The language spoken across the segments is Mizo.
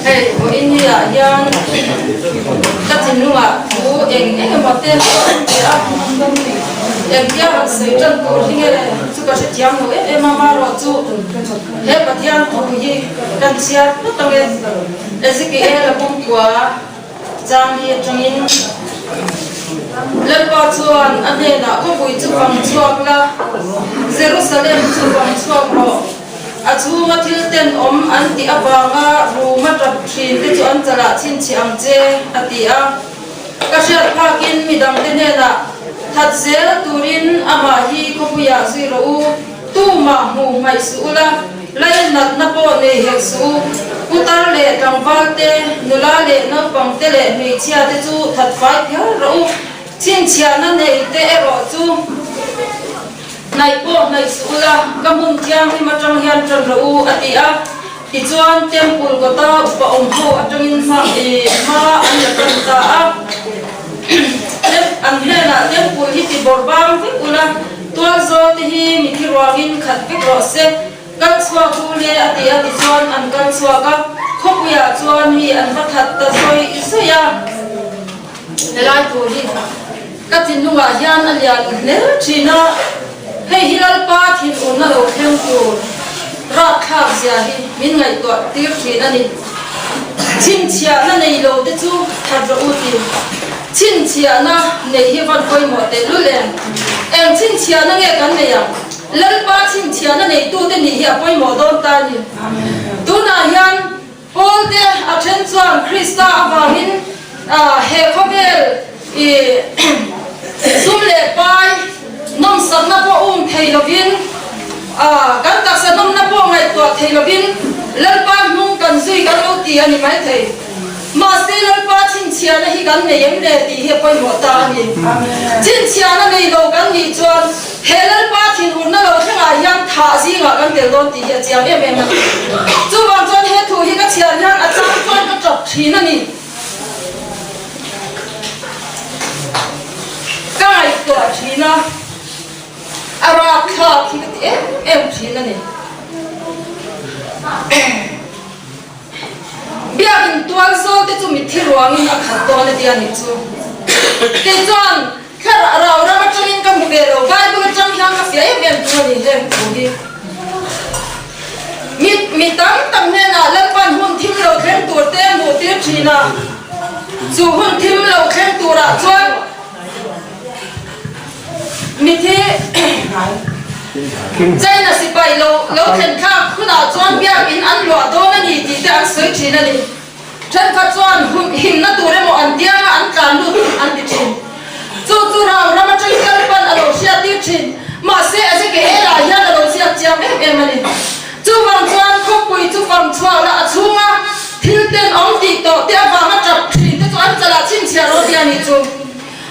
Hei vawiin ni ah hian ka thinlungah thu eng eng emaw te a awm ve a, engtia han sawi tan tur hi nge chu ka hrethiam lo em em a, amaherawhchu he Pathian thu hi kan chhiar phawt ang e. Ezekiel a pumkua Changli atangin Lalpa chuan a hnenah, Khawpui chu fang chhuak la, Jerusalem chu fang chhuak rawh. A chhunga thil tenawm an tih avanga ruma tap thin te chu an chalah chhinchhiah ang che, a ti a. Ka hriat phakin midangte hnenah, That zel turin amah hi khawpuiah zui rawh u. Tumah hmuh hmaih suh ula, lainatna pawh nei hek suh u. Putar leh tlangval te, nula leh naupang te leh hmeichhia te chu that fai phiar rawh u. Chhinchhiahna nei te erawh chu hnaih pawh hnaih suh ula, ka hmun thianghlim atang hian tan rawh u, a ti a. Tichuan Temple kawta upa awm ho atangin hma hma an la tan ta a. An hnenah Temple hi ti bawrh bang vek ula, Tual zawl te hi mithi ruangin khat vek rawh se, kal chhuak u le a ti a tichuan an kal chhuak a, khawpuiah chuan mi an va that ta zawi zawi a. Helai tur hi ka thinlungah hian a lian hle thin a, hei hi Lalpa thinurna lo thleng tur rapthlak zia hi min ngaihtuah tir thin a ni. Chhinchhiahna nei lo te chu that rawh u ti. Chhinchhiahna neih hi van pawimawh teh lul em? Eng chhinchhiahna nge kan nei ang? Lalpa chhinchhiahna neitute nih hi a pawimawh dawn ta a ni. Tunah hian Pawlte a then chuan Krista avangin he khawvel i sum leh pai nawmsakna pawh um thei lovin, kan taksa nawmna pawh ngaihtuah thei lovin Lalpa hnung kan zui kan lo ti a ni maithei. Mahse Lalpa chhinchhiahna hi kan nei em le tih hi a pawimawh ta a ni. Chhinchhiahna nei lo kan nih chuan he Lalpa thinurna lo thlengah hian thah zingah kan tel dawn tih hi a chiang em em a ni. Chuvang chuan he thu hi ka chhiar hian a chang chuan ka tap thin a ni. Ka ngaihtuah thin a, a rapthlak hi ka ti em em thin a ni. Biakinn tual zawl te chu mitthi ruangin a khat dawn a ti a nih chu. Kei chuan thlarah rau ram atangin ka hmu ve lo, Bible atang hian ka fiah em em thung a ni heng thu hi. Mi mi tam tam hnenah Lalpan hun thim lo thleng tur te a hmuh tir thin a, chu hun thim lo thleng turah chuan Mithi China sipai lo lo thlen thlak hunah chuan biakin an luah dawn a ni tih te an sawi thin a ni. Thenkhat chuan hun himna tur emaw an tianga an tlan lut an ti thin. Chu chu rau ram atangin Lalpan a lo hriat tir thin. Mahse Ezekiel-ah hian a lo ziak chiang em em a ni. Chuvang chuan khawpui chu fam chhuah lah a chhunga thil tenawm tih tawh te avanga tap thin te chu an chalah chhinchhiah rawh tia nih chu.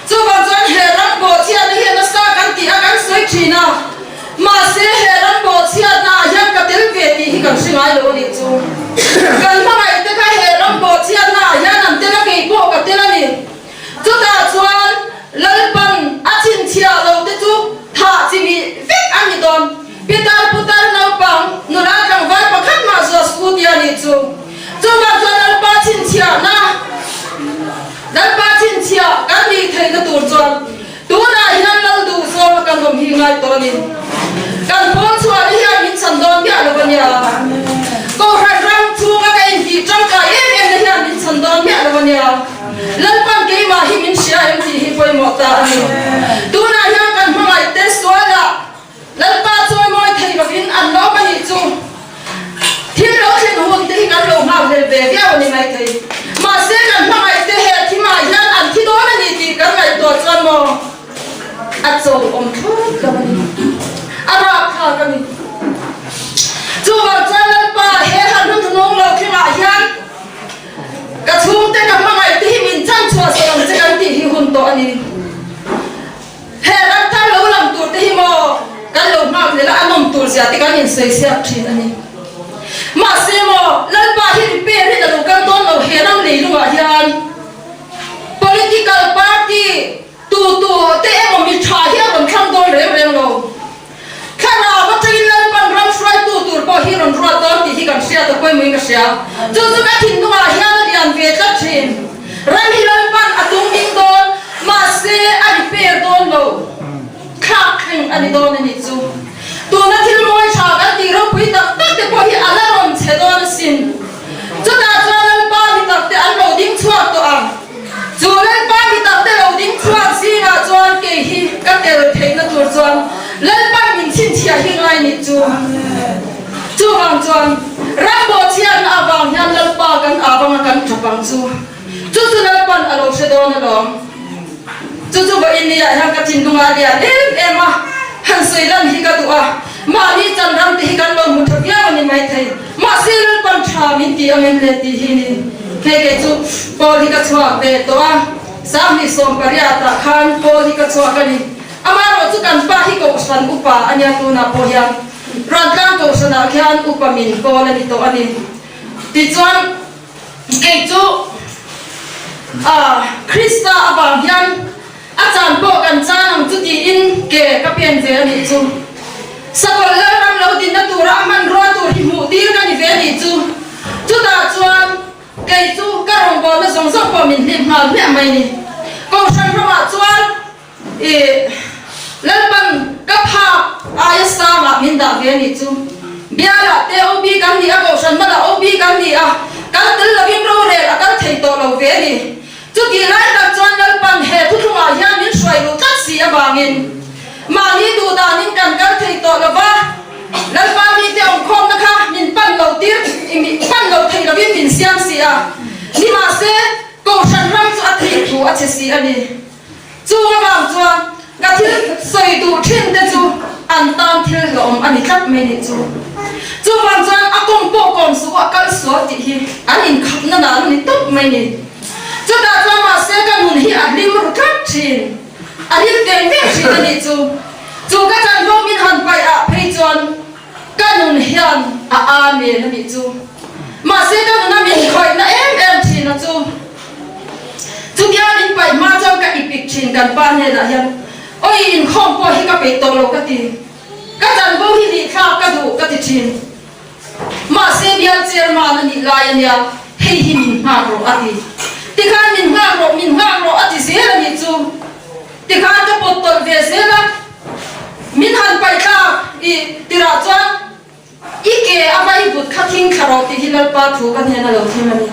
Chuvang chuan he ram bawhchhiatna hi a nasa kan tih a kan sawi thin a, mahse he ram bawhchhiatna ah hian ka tel ve tih hi kan hre ngai lo a nih chu. Kan hmangaih te kha he ram bawhchhiatna ah hian an tel a, kei pawh ka tel a ni. Chutah chuan Lalpan a chhinchhiah lo te chu thah chi mih vek a ni dawn. Pitar putar naupang nula tlangval pakhat mah zuah scooty a nih chu. Chuvang chuan Lalpa chhinchhiahna Lalpa chhinchhiah kan nih theihna tur chuan tunah hian Lal duh zawnga kan awm hi ngai tawh a ni. Kan pawl chhuahna hian min chhan dawn miah lo a nia. Kohhran ram chhunga ka intih tangkai em em na hian min chhan dawn miah lo a nia. Lalpan keimah hi min hria em tih hi pawimawh ta a ni. Tunah hian kan hmangaihte sualah Lalpa chawimawi thei lovin an lawm a nih chu. Thil lo thlen hun te hi kan lo nghak hlel ve viau a ni maithei. Mahse kan hmangaih te he thimah hian an thi dawn a ni tih kan ngaihtuah chuan maw a chaw awm thlawt lo a ni. A rapthlak a ni. Chuvang chuan Lalpa he han hun hnung lo thlengah hian ka chhungte ka hmangaih te hi min chhanchhuah sawn ang che kan tih hi hun tawh a ni. He ram thar lo lang tur te hi maw kan lo nghak leh la a nawm tur zia te kan insawi siak thin a ni. Mahse maw Lalpa hi repair in a lo kal dawn lo he ram leilungah hian political party tu tu te emaw mi tha hi a rawn thlang dawn reng reng lo. Thlarau atangin Lalpan ram hruaitu tur pawh hi rawn ruat dawn tih hi kan hriat. hria. Chu chu ka thinlungah hian a lian ve tlat thin. Ram hi Lalpan a tum ding dawn, mahse a repair dawn lo. Thlak thleng a ni dawn a nih chu. Tuna thil mawi tha kan tih ropui tak tak te pawh hi a la rawn chhe dawn asin. Chutah chuan Lalpa mi tak te an lo ding chhuak tawh ang. Chu Lalpa mi tak te lo ding chhuak zingah chuan kei hi ka tel theihna tur chuan Lalpan min chhinchhiah hi ngai nih chu. Chuvang chuan ram bawhchhiatna avang hian Lalpa kan avanga kan tap ang chu. Chu chu Lalpan a lo hre dawn alawm. Chu chu vawiin ni ah hian ka thinlung a lian em em a, han sawi lan hi ka duh a, mahni chan ram te hi kan lo hmu tha viau a ni maithei, mahse Lalpan tha min ti ang em le tih hi ni. Hei kei chu Paul hi ka chhuak ve tawh a, 1800 ah khan Paul hi ka chhuak a ni. Amaherawh chu kan pa hi Kohhran upa a nia tunah pawh hian Rantlang Kohhranah khian upa min Paul a ni tawh a ni. Tichuan. Kei chu Krista avang hian a chan pawh kan chan ang chu tiin ke ka pen ve a nih chu. Sakawlh Lalram lo dinna tura a hmanrua tur hi hmuh tir ka ni ve a nih chu. Chutah chuan kei chu ka rawngbawlna zawng zawng pawh min hlip nghal hmiah mai ni. Kohhran ramah chuan I Lalpan ka phak aia sangah min dah ve a nih chu. Bialah te OB kan ni a, Kohhran hmanah OB kan ni a, kal tel lovin rorel a kal thei tawh lo ve a ni. Chutih lai tak chuan Lalpan he thuthlungah hian min hruai luh tlat si avangin mahni duh danin kan kal thei tawh lo va, Lalpa mite awmkhawmna kha min pan lo tir, pan lo thei lovin min siam si a. Nimahse, Kohhran ram chu a thih thu a chhe si a ni. Chung avang chuan ka thil sawi duh thin te chu an tan thil hlawm a ni tlat mai nih chu. Chuvang chuan a kawng pawh kawm suh a kal sual tih hi an inkhapna dan a ni tawp mai ni. Chutah chuan mahse ka nun hi a hlim ru tlat thin, a hlim veng veng thin a nih chu. Chu ka chanvo min han paih ah phei chuan ka nun hian a amen a nih chu. Mahse ka nuna min khawihna em em thin a chu. Chutia min paih hma chuan ka ipik thin kan pa hnenah hian, Awi inkhawm pawh hi ka peih tawh lo ka ti. Ka chanvo hi nih thlak ka duh ka ti thin. Mahse bial chairman a nih lai ania, hei hi min nghak rawh a ti. Tikhan min nghak rawh, min nghak rawh a ti zel a nih chu. Tikhan ka pawt tawlh ve zel a, min han paih thlak i tirah chuan, I ke a vai but kha thing thla rawh tih hi Lalpa thu ka hnen a lo thleng a ni.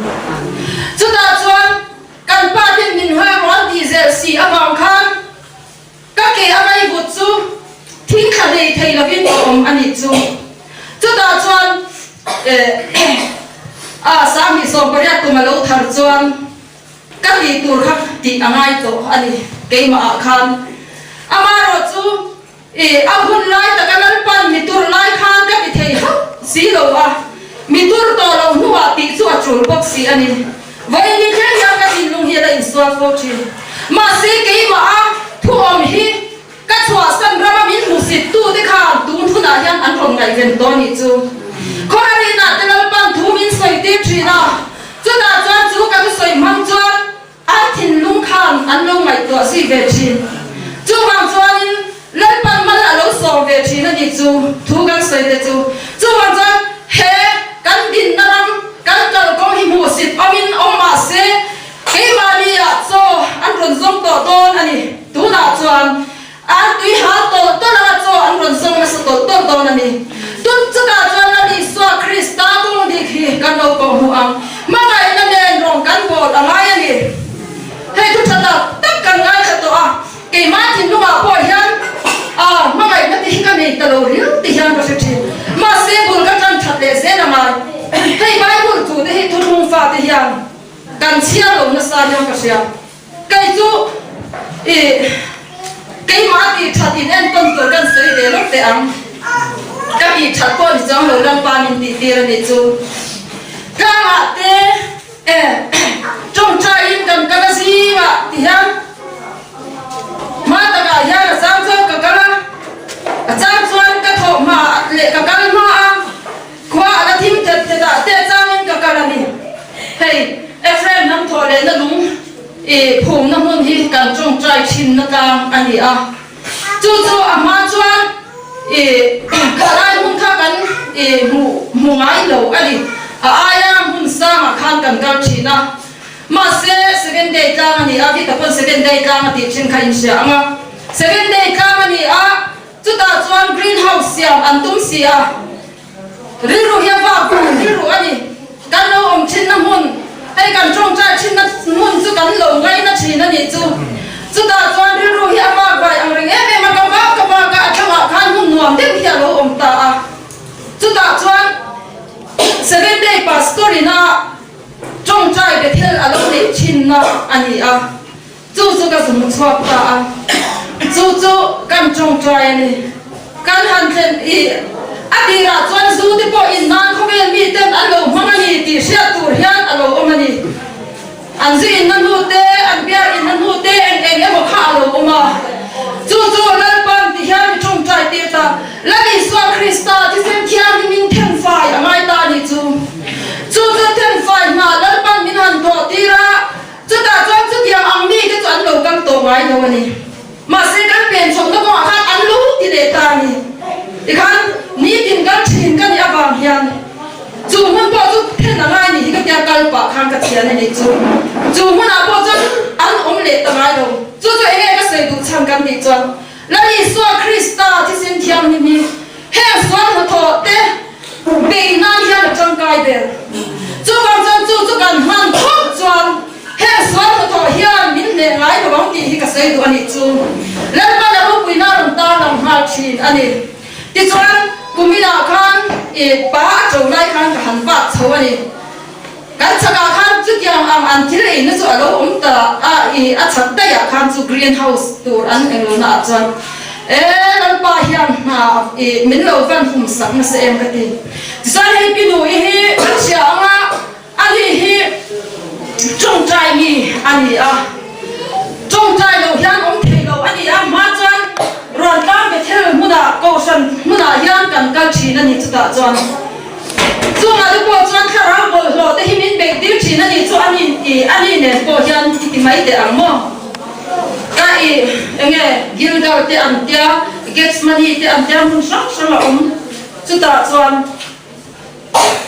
Chutah chuan kan pa ten min hal rawh an tih zel si avang khan ka ke a vai but chu thing thla hlei thei lovin ka awm a nih chu. Chutah chuan a 28 kum a lo thar chuan Ka tih tur kha tih a ngai tawh a ni keimah ah khan. Amaherawh chu i a hun lai taka Lalpan mi tur lai khan ka ti thei hauh si lo a, mi tur tawh lo hnuah tih chu a tul bawk si a ni. Vawiin ni thleng hian ka thinlung hi a la insual fo thin. Mahse keimah a thu awm hi Ka chhuahsan rama min hmusit tute khan tun hunah hian an rawn ngaihven tawh anih chu. Khawrarinah te Lalpan thu min sawi tir thin a, chutah chuan chu ka thusawi hmang chuan an thinlung khan an lo ngaihtuah zui ve thin. Chuvang chuanin Lalpan mal a lo sawm ve thin anih chu thu kan sawi te chu. Chuvang chuan he kan dinna ram kan kalkawng hi hmuhsit awmin awm mah se, Keimahni ah chaw an rawn zawng tawh dawn a ni. Tunah chuan an tui hal tawlh tawlh anga chaw an rawn zawng nasa tawlh tawlh dawn a ni. Tun chutah chuan Lal Isua Krista kawng dik hi kan lo kawh hmuh ang. Hmangaihna nen rawng kan bawl a ngai a ni. Hei thu tha tak tak kan ngaithla tawh a, keimah thinlungah pawh hian a hmangaihna te hi ka nei ta lo riau ti hian ka hre thin. Mahse bul ka tan that leh zel a ngai. Hei Bible thu te hi thuthlung fate hian Kan chhiar lo nasa hian ka hria. Kei chu i keimah tih that in entawn tur kan sawi ve lawk teh ang. Ka tih that pawh ni chuang lo Lalpa min tih tir a nih chu. Tlangah te e tawngtaiin kan kal a zingah ti hian hma takah hian a chang chuan ka kal a, a chang chuan ka thawh hma leh ka kal hma a. Khua a la thim thet thet ah te changin ka kal a ni. Hei, Ephraim hnam thawh lehna lung i phumna hmun hi kan tawngtai thinna tlang a ni a. Chu chu a hma chuan i khalai hmun kha kan i hmuh hmu ngai lo a ni. A aia hmun sangah khan kan kal thin a. Mahse, Seven Day tlang a ni a, Vita pawn Seven Day tlang a tih thin kha in hria ang a. Seven Day tlang a ni a, chutah chuan green house siam an tum si a. Rilru hi a vak vak rilru a ni. Kan lo awm thinna hmun, hei kan tawngtai thinna hmun chu kan lo ngaina thin a nih chu. Chutah chuan rilru hi a vak vai ang reng em em a, ka vak ka vak a, a thlangah khan hmun nuam deuh hi a lo awm ta a. Chutah chuan Seven Day Pastor ina tawngtai Bethel a lo neih thinna a ni a. Chu chu ka zung chhuak ta a, chu chu kan tawngtai a ni. Kan han thlen i a tirah chuan zu te pawh in nan khawvel mi ten an lo hmang a ni tih hriat tur hian a lo awm a ni. An zu inna hnu te, an biar inna hnu te eng eng emaw kha a lo awm a. Chu chu Lalpan ti hian mi tawngtai tir ta, Lal Isua Krista thisen thianghlim in thenfai a ngai ta a nih chu. Chu chu thenfai hna Lalpan min han thawh tir a, Chutah chuan chutiang ang mite chu an lo kal tawh ngai lo a ni. Mahse kan pen chhawkna kawngah khan an lo ti leh ta a ni. Tikhan nitin kal thin ka nih avang hian chu hmun pawh chu then a ngai ni hi ka tia kal pah khan ka thian a nih chu. Chu hmunah pawh chuan an awm leh ta ngai lo. Chu chu enge ka sawi duh chhan kan tih chuan Lal Isua Krista thisen thianghlim hi heng sual hnathawh te beih nan hian a tangkai ber. Chuvang chuan chu chu kan hman phawt chuan heng sual hnathawh hian min hneh ngai lo ang tih hi ka sawi duh a nih chu. Lalpan a ropuina a rawn tarlang nghal thin a ni. Tichuan kuminah khan i pa a to lai khan ka han vak chho a ni. Kan chhakah khan chutiang ang an thil eina chu a lo awm ta a, i a chhak daihah khan chu green house tur an englo naah chuan e Lalpa hian hna i min lo van hum sak nasa em ka ti. Tichuan hei pi nu i hi kan hria ang a, ani hi tawngtai mi a ni a, tawngtai lo hian awm thei lo a ni a, hma chuan Ruantlang Bethel hmunah Kohhran hmunah hian kan kal thin a ni chutah chuan. Chungah te pawh chuan thlarau bawlhhlawh te hi min beih tir thin a nih chu a ni i a ni nen pawh hian i ti mai teh ang maw? Ka i enge Gilgal te an tia, Gethsemane te an tia hmun hrang hrang a awm. Chutah chuan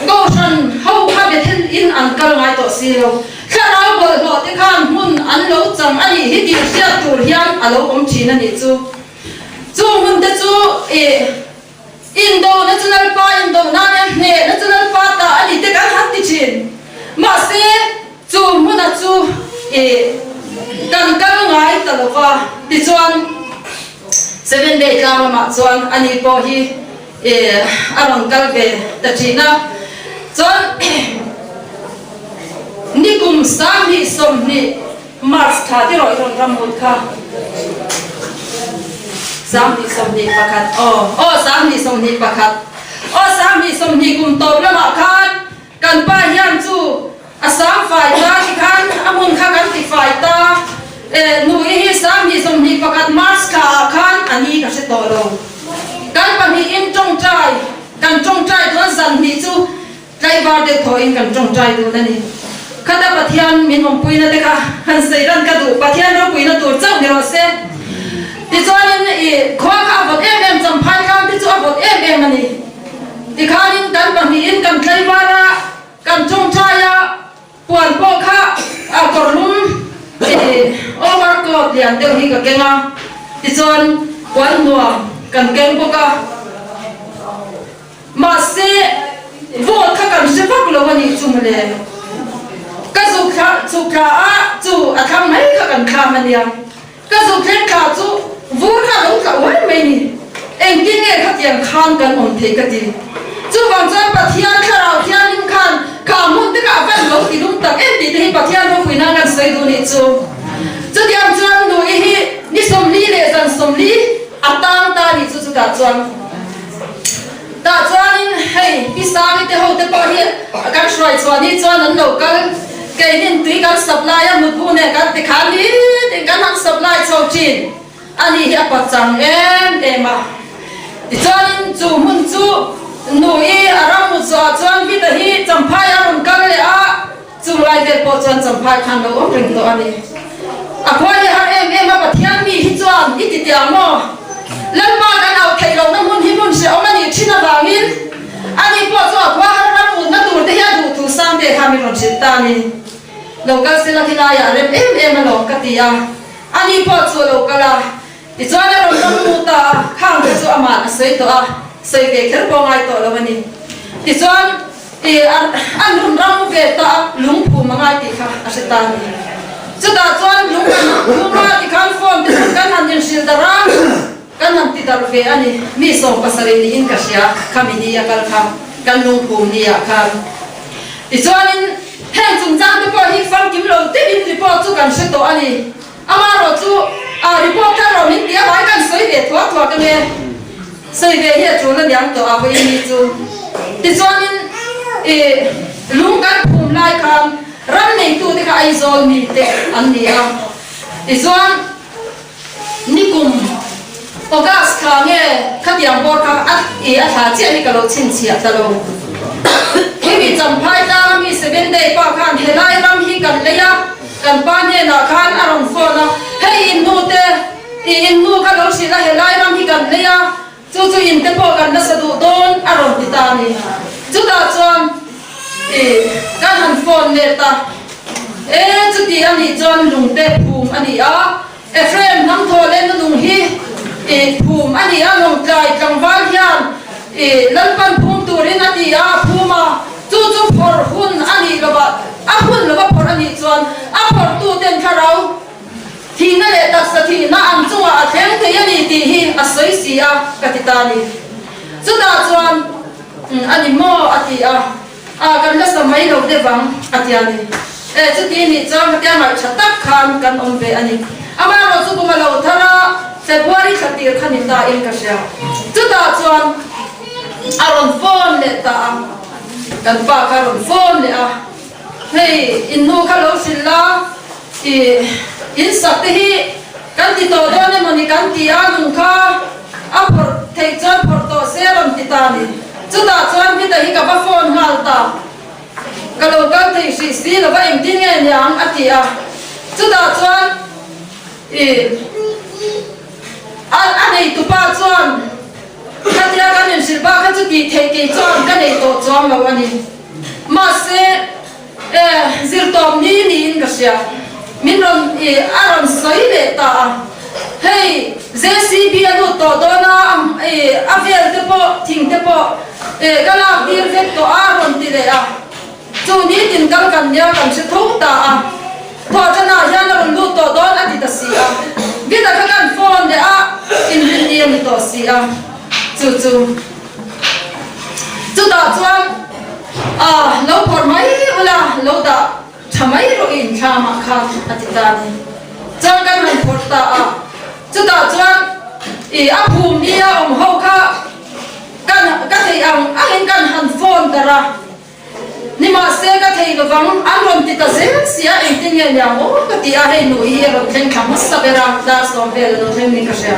Kohhran ho kha Bethel in an kal ngai tawh si lo. Thlarau bawlhhlawh te khan hmun an lo chang a nih hi tih hriat tur hian a lo awm thin a nih chu. Chung hmun te chu i. Indona chu Lalpa indona a nia, hnehna chu Lalpa ta a ni te kan han ti thin. Mahse, chu hmuna chu i kan kal ngai ta lo va. Tichuan, Seven Day tlang lamah chuan ani pawh hi i a rawn kal ve ta thin a. Chuan, nikum 2020 March thla ti rawh i rawn ram mut kha. 2021 aw aw 2021 aw 2020 kum tawp lamah khan kan pa hian chu a sang fai ta ti khan a hmun kha kan ti fai ta e nu i hi 2021 March thla ah khan a ni ka hre tawh lo kan pahnihin tawngtai kan tawngtai dawn zan hnih chu Tlaivar deuh thawhin kan tawngtai dun a ni. Khata Pathian min awmpuina te kha han sawi ran ka duh, Pathian ropuina tur chauh ni rawh se. Tichuanin i khua kha a vawt em em, champhai tlang te chu a vawt em em a ni. Tikhanin kan pahnihin kan tlaivar a, kan tawngtai a, puan pawh kha a kawrlum i overcoat lian deuh hi ka keng a, tichuan puan nuam kan keng bawk a. Mahse, vote kha kan hre vak lo a nih chu mawle. Ka zuk thla chhuk thla a, chu a thlang mai kha kan thlam a nia. Ka zuk thleng thla chu vur kha a lo tla uai mai ni. Engtin nge khatiang khan kan awm thei ka ti. Chuvang chuan Pathian thlarau thianghlim khan kha hmun te kha a van lo ti lum tak em tih te hi Pathian ropui nan kan sawi duh nih chu. Chutiang chuan Nui hi ni 40 leh zan 40 a tang ta nih chu chutah chuan. Tah chuanin hei Pi Sangi te ho te pawh hi kan hruai chhuah ni chuan an lo kal, keinin tui kan supply a mutbu nen kan ti khan ni tin kan han supply chho thin a nih hi a pachang em em a. Tichuanin chu hmun chu Nui a ram mut zawhah chuan Vita hi Champhai a rawn kal leh a, Chung lai vel pawh chuan Champhai khan lo awm reng tawh a ni. A khuai leh har em em a, Pathian mi hi chuan i ti tiang maw? Lalpa kan auh theih lohna hmun hi hmun hrehawm a nih thin avangin ani pawh chu a khua har ram mutna tur te hi a duh. Mamte kha min rawn hrilh ta a ni. Lo kal sela khilaiah a rem em em alawm ka ti a, ani pawh chu a lo kal a, tichuan a rawn ram mu ta a, khang te chu amah a sawi tawh a, sawi ve kher pawh ngai tawh lo a ni. Tichuan i a nun ram mu ve ta a, lungphum a ngai tih kha a hre ta a ni. Chutah chuan lung kan phum a tikhan phone te chu kan han inhrilh darh a, kan han ti darh ve a ni. Mi 70 niin ka hria, khami ni a kal kha kan lungphum ni ah khan. Tichuanin heng chungchang te pawh hi famkim lo deuhin report chu kan hre tawh a ni. Amaherawh chu a report thar rawh min ti a vai kan sawi ve thuak thuak ange. Sawi ve hi a tul a niang tawh a vawiin ni chu. Tichuanin i lung kan phum lai khan ram neitu te kha Aizawl mi te an ni a. Tichuan nikum August thla nge khatiang bawr kha a i a thla chiah hi ka lo chhinchhiah ta lo. Hemi Champhai tlanga mi Seven Day pa khan helai ram hi kan lei a. Kan pa hnenah khan a rawn phone a, Hei in nu te, i in nu kha lo hrilh a, helai ram hi kan lei a, chu chu in te pawh kan nasa duh dawn a rawn ti ta a ni. Chutah chuan i kan han phone let a, E chuti a nih chuan lungte phum a ni a, Ephraim hnam thaw leh nu nung hi i phum a ni a, Lawngtlai tlangval hian i Lalpan phum turin a ti a, a phum a, chu chu phawrh hun a nih lovah, a hun lova phawrh a nih chuan a phawrhtu ten thlarau thihna leh taksa thihna an chungah a thleng thei a ni tih hi a sawi si a, ka ti ta a ni. Chutah chuan a ni maw a ti a. A, kan la sa mai lo deuh ang, a ti a ni. E, chuti nih chuan khatia ngaihṭha tak khan kan awm ve a ni. Amaherawh chu kum a lo thar a, February thla tir kha ni ta in ka hria. Chutah chuan a rawn phone leh ta a, kan pa kha a rawn phone leh a, Hei, in nu kha lo hrilh la, i in sak te hi kan ti tawh dawn emaw ni kan ti a, lung kha a phawrh theih chuan phawrh tawh se a rawn ti ta a ni. Chutah chuan Peter hi ka va phone nghal ta. Ka lo kal thei hrih si lo va engtin nge niang a ti a. Chutah chuan i a a neitupa chuan khatia kan inhrilh bak kha chu tih theih kei chuan ka nei tawh chuang lo a ni. Mahse e zirtawp ni niin ka hria. Min rawn i a rawn sawi leh ta a. Hei JCB a lut tawh dawn a, i a vel te pawh thing te pawh e ka lak tir vek tawh a rawn ti leh a. Chu nitin kal kan nia kan hre tho ta a. Thawhṭanah hian a rawn lut tawh dawn a ti ta si a. Vita kha kan phone leh a inrin ni a ni tawh si a. Chu chu. Chutah chuan ah lo phawrh mai ula lo dah tha mai rawh i inthlamah khan a ti ta a ni. Chuan kan han phawrh ta a, chutah chuan i a phum ni a awm ho kha kan ka theih ang angin kan han phone darh a. Nimahse ka thei lovang, an rawn ti ta zel si a, engtin nge nia maw ka ti a, hei nu hi a rawn thleng thla hmasa ber a, dar sawm vel a lo thleng niin ka hria.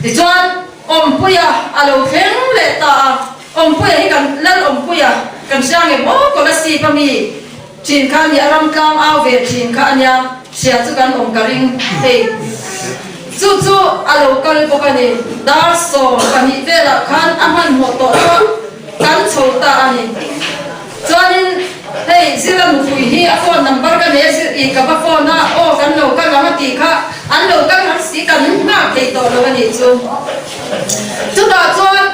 Tichuan Awmpuia a lo thleng leh ta a, Awmpuia hi kan Lal Awmpuia kan hria nge maw Kolasib a mi thin kha a ni, a ram tlang au ve thin kha a nia, hria chu kan awm ka ring hei. Chu chu a lo kal bawk a ni, dar 12 velah khan a hmanhmawh tawh chuan Kan chho ta a ni. Chuanin hei Zira nupui hi a phone number ka nei a, Zir i ka va phone a, aw kan lo kal ang a tih kha an lo kal har si kan nghak thei tawh lo a nih chu. Chutah chuan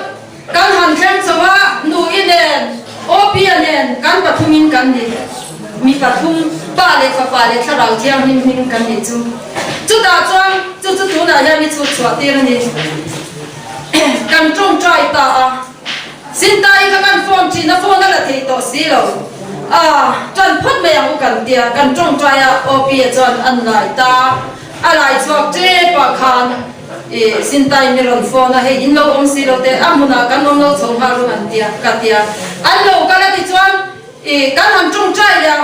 kan han thleng chho a, Nu'i nen, Awpia nen kan pathumin kan ni. Mi pathum, Pa leh Fapa leh Thlarau Thianghlim hming kan nih chu. Chutah chuan chu chu tunah hian i chhut chhuah tir a ni. Kan tawngtai ta a. Sintai kha kan phone thin a, phone a la thei tawh si lo. A, tan phawt mai ang u kan tia, kan tawngtai a, OP-a chuan an lai ta. A lai chhuak tep ah khan i Sintai mi rawn phone a, hei in lo awm si lo te, a hmunah kan awm lo chho nghal ru an tia, ka tia. An lo kal a ti chuan i kan han tawngtai leh a,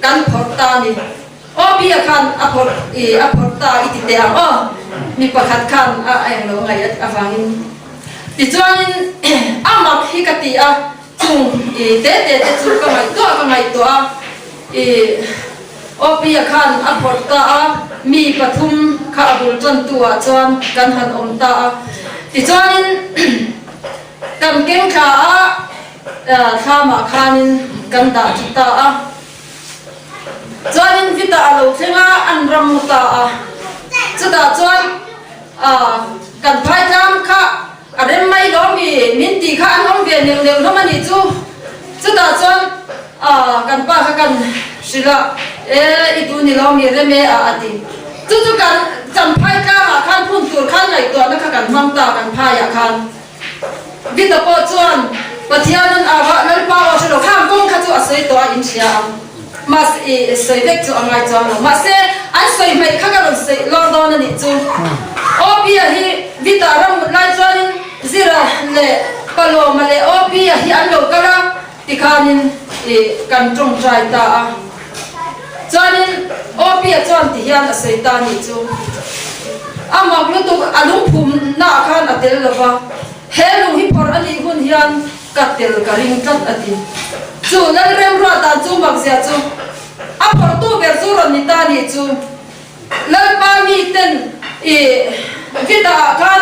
kan phawrh ta a ni. OP-a khan a phawrh i a phawrh ta i ti teh ang aw, mi pakhat khan a eng lo ngaih avangin. Tichuanin a mak hi ka ti a, chung i te te te chu ka ngaihtuah ka ngaihtuah a, i OP-a khan a phawrh ta a, mi pathum kha a bul tantu ah chuan kan han awm ta a. Tichuanin kan keng thla a, thlamah khanin. kan dah tha ta a. Chuanin Vita a lo thleng a, an ram mu ta a. Chutah chuan kan phaitlang kha a rem mai lo mi min tih kha an awm ve neuh neuh hlawm a nih chu. Chutah chuan kan pa kha kan hrilh a, E i duh ni lo mi rem e a a ti. Chu chu kan Champhaitlang ah khan phun tur khan ngaihtuahna kha kan hmang ta kan phaiah khan. Vita pawh chuan Pathianin a va Lalpa aw hre lo khang kawng kha chu a sawi tawh a in hria ang. Mahse i sawi vek chu a ngai chuang lo. Mahse an sawi hmaih kha ka rawn sawi lawr dawn a nih chu. Opia hi Vita ram mut lai chuanin Zira leh Palawma leh Opia hi an lo kal a tikhanin i kan tawngtai ta a. Chuanin Opia chuan tihian a sawi ta a nih chu. A mak lutuk a lungphum naah khan a tel lo va, he lung hi phawrh a nih hun hian ka tel ka ring tlat a ti. Chu Lalremruat dan chu makzia chu a phawrhtu ber chu rawn ni ta a nih chu. Lalpa miten i Vida ah khan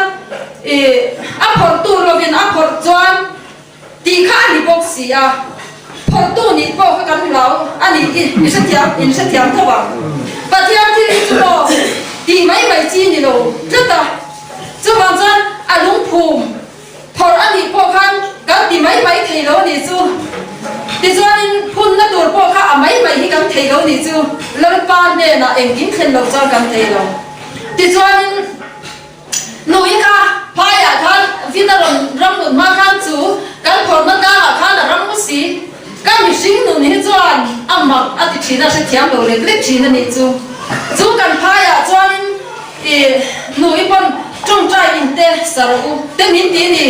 i a phawrhtu lovin a phawrh chuan Tih kha a ni bawk si a, phawrhtu nih pawh kha kan hlau a ni i i hrethiam in hrethiam tho ang. Pathian thil hi chu maw tih mai mai chi ni lo tlat a, chuvang chuan a lungphum phawrh a nih pawh khan kan ti mai mai thei lo nih chu. Tichuanin phunna tur pawh kha a mai mai hi kan thei lo nih chu, Lalpa hnenah engkim thlen lo chuan kan thei lo. Tichuanin. Nui kha phaiah khan vin a rawn ram nun hma khan chu kan phawrhna tlangah khan a ram si. Ka mihring nun hi chuan a mak a ti thin a, hrethiam lo lek lek thin a nih chu. Chu kan phaiah chuanin i nui pawn tawngtai in te sa rawh u te min ti ni.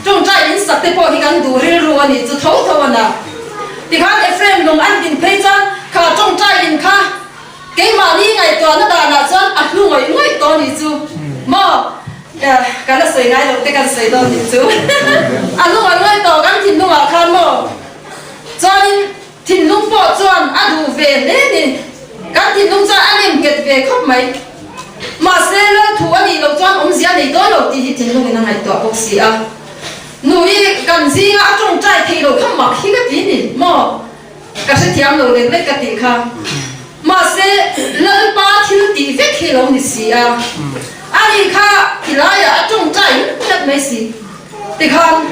Tawngtai in sak te pawh hi kan duh rilru a nih chu tho tho a na. Tikhan Ephraim lung an din phei chuan kha tawngtai in kha Keimahni ngaihtuahna danah chuan a hlu ngawih ngawih tawh nih chu maw? Ka la sawi ngai loh te kan sawi dawn nih chu. A hlu ngawih ngawih tawh kan thinlungah khan maw? Chuanin thinlung pawh chuan a duh ve hle ni. Kan thinlung chuan a nemket ve khawp mai. Mahse Lalthu a nih loh chuan awmzia nei dawn lo tih hi thinlungin a ngaihtuah bawk si a. Nui kan zinga a tawngtai theih loh kha mak hi ka ti ni maw? Ka hrethiam lo lek lek ka tih kha. Mahse, Lalpa thil tih vek hi lo ni si a. Ani kha tilaiah a tawngtai tlat mai si. Tikhan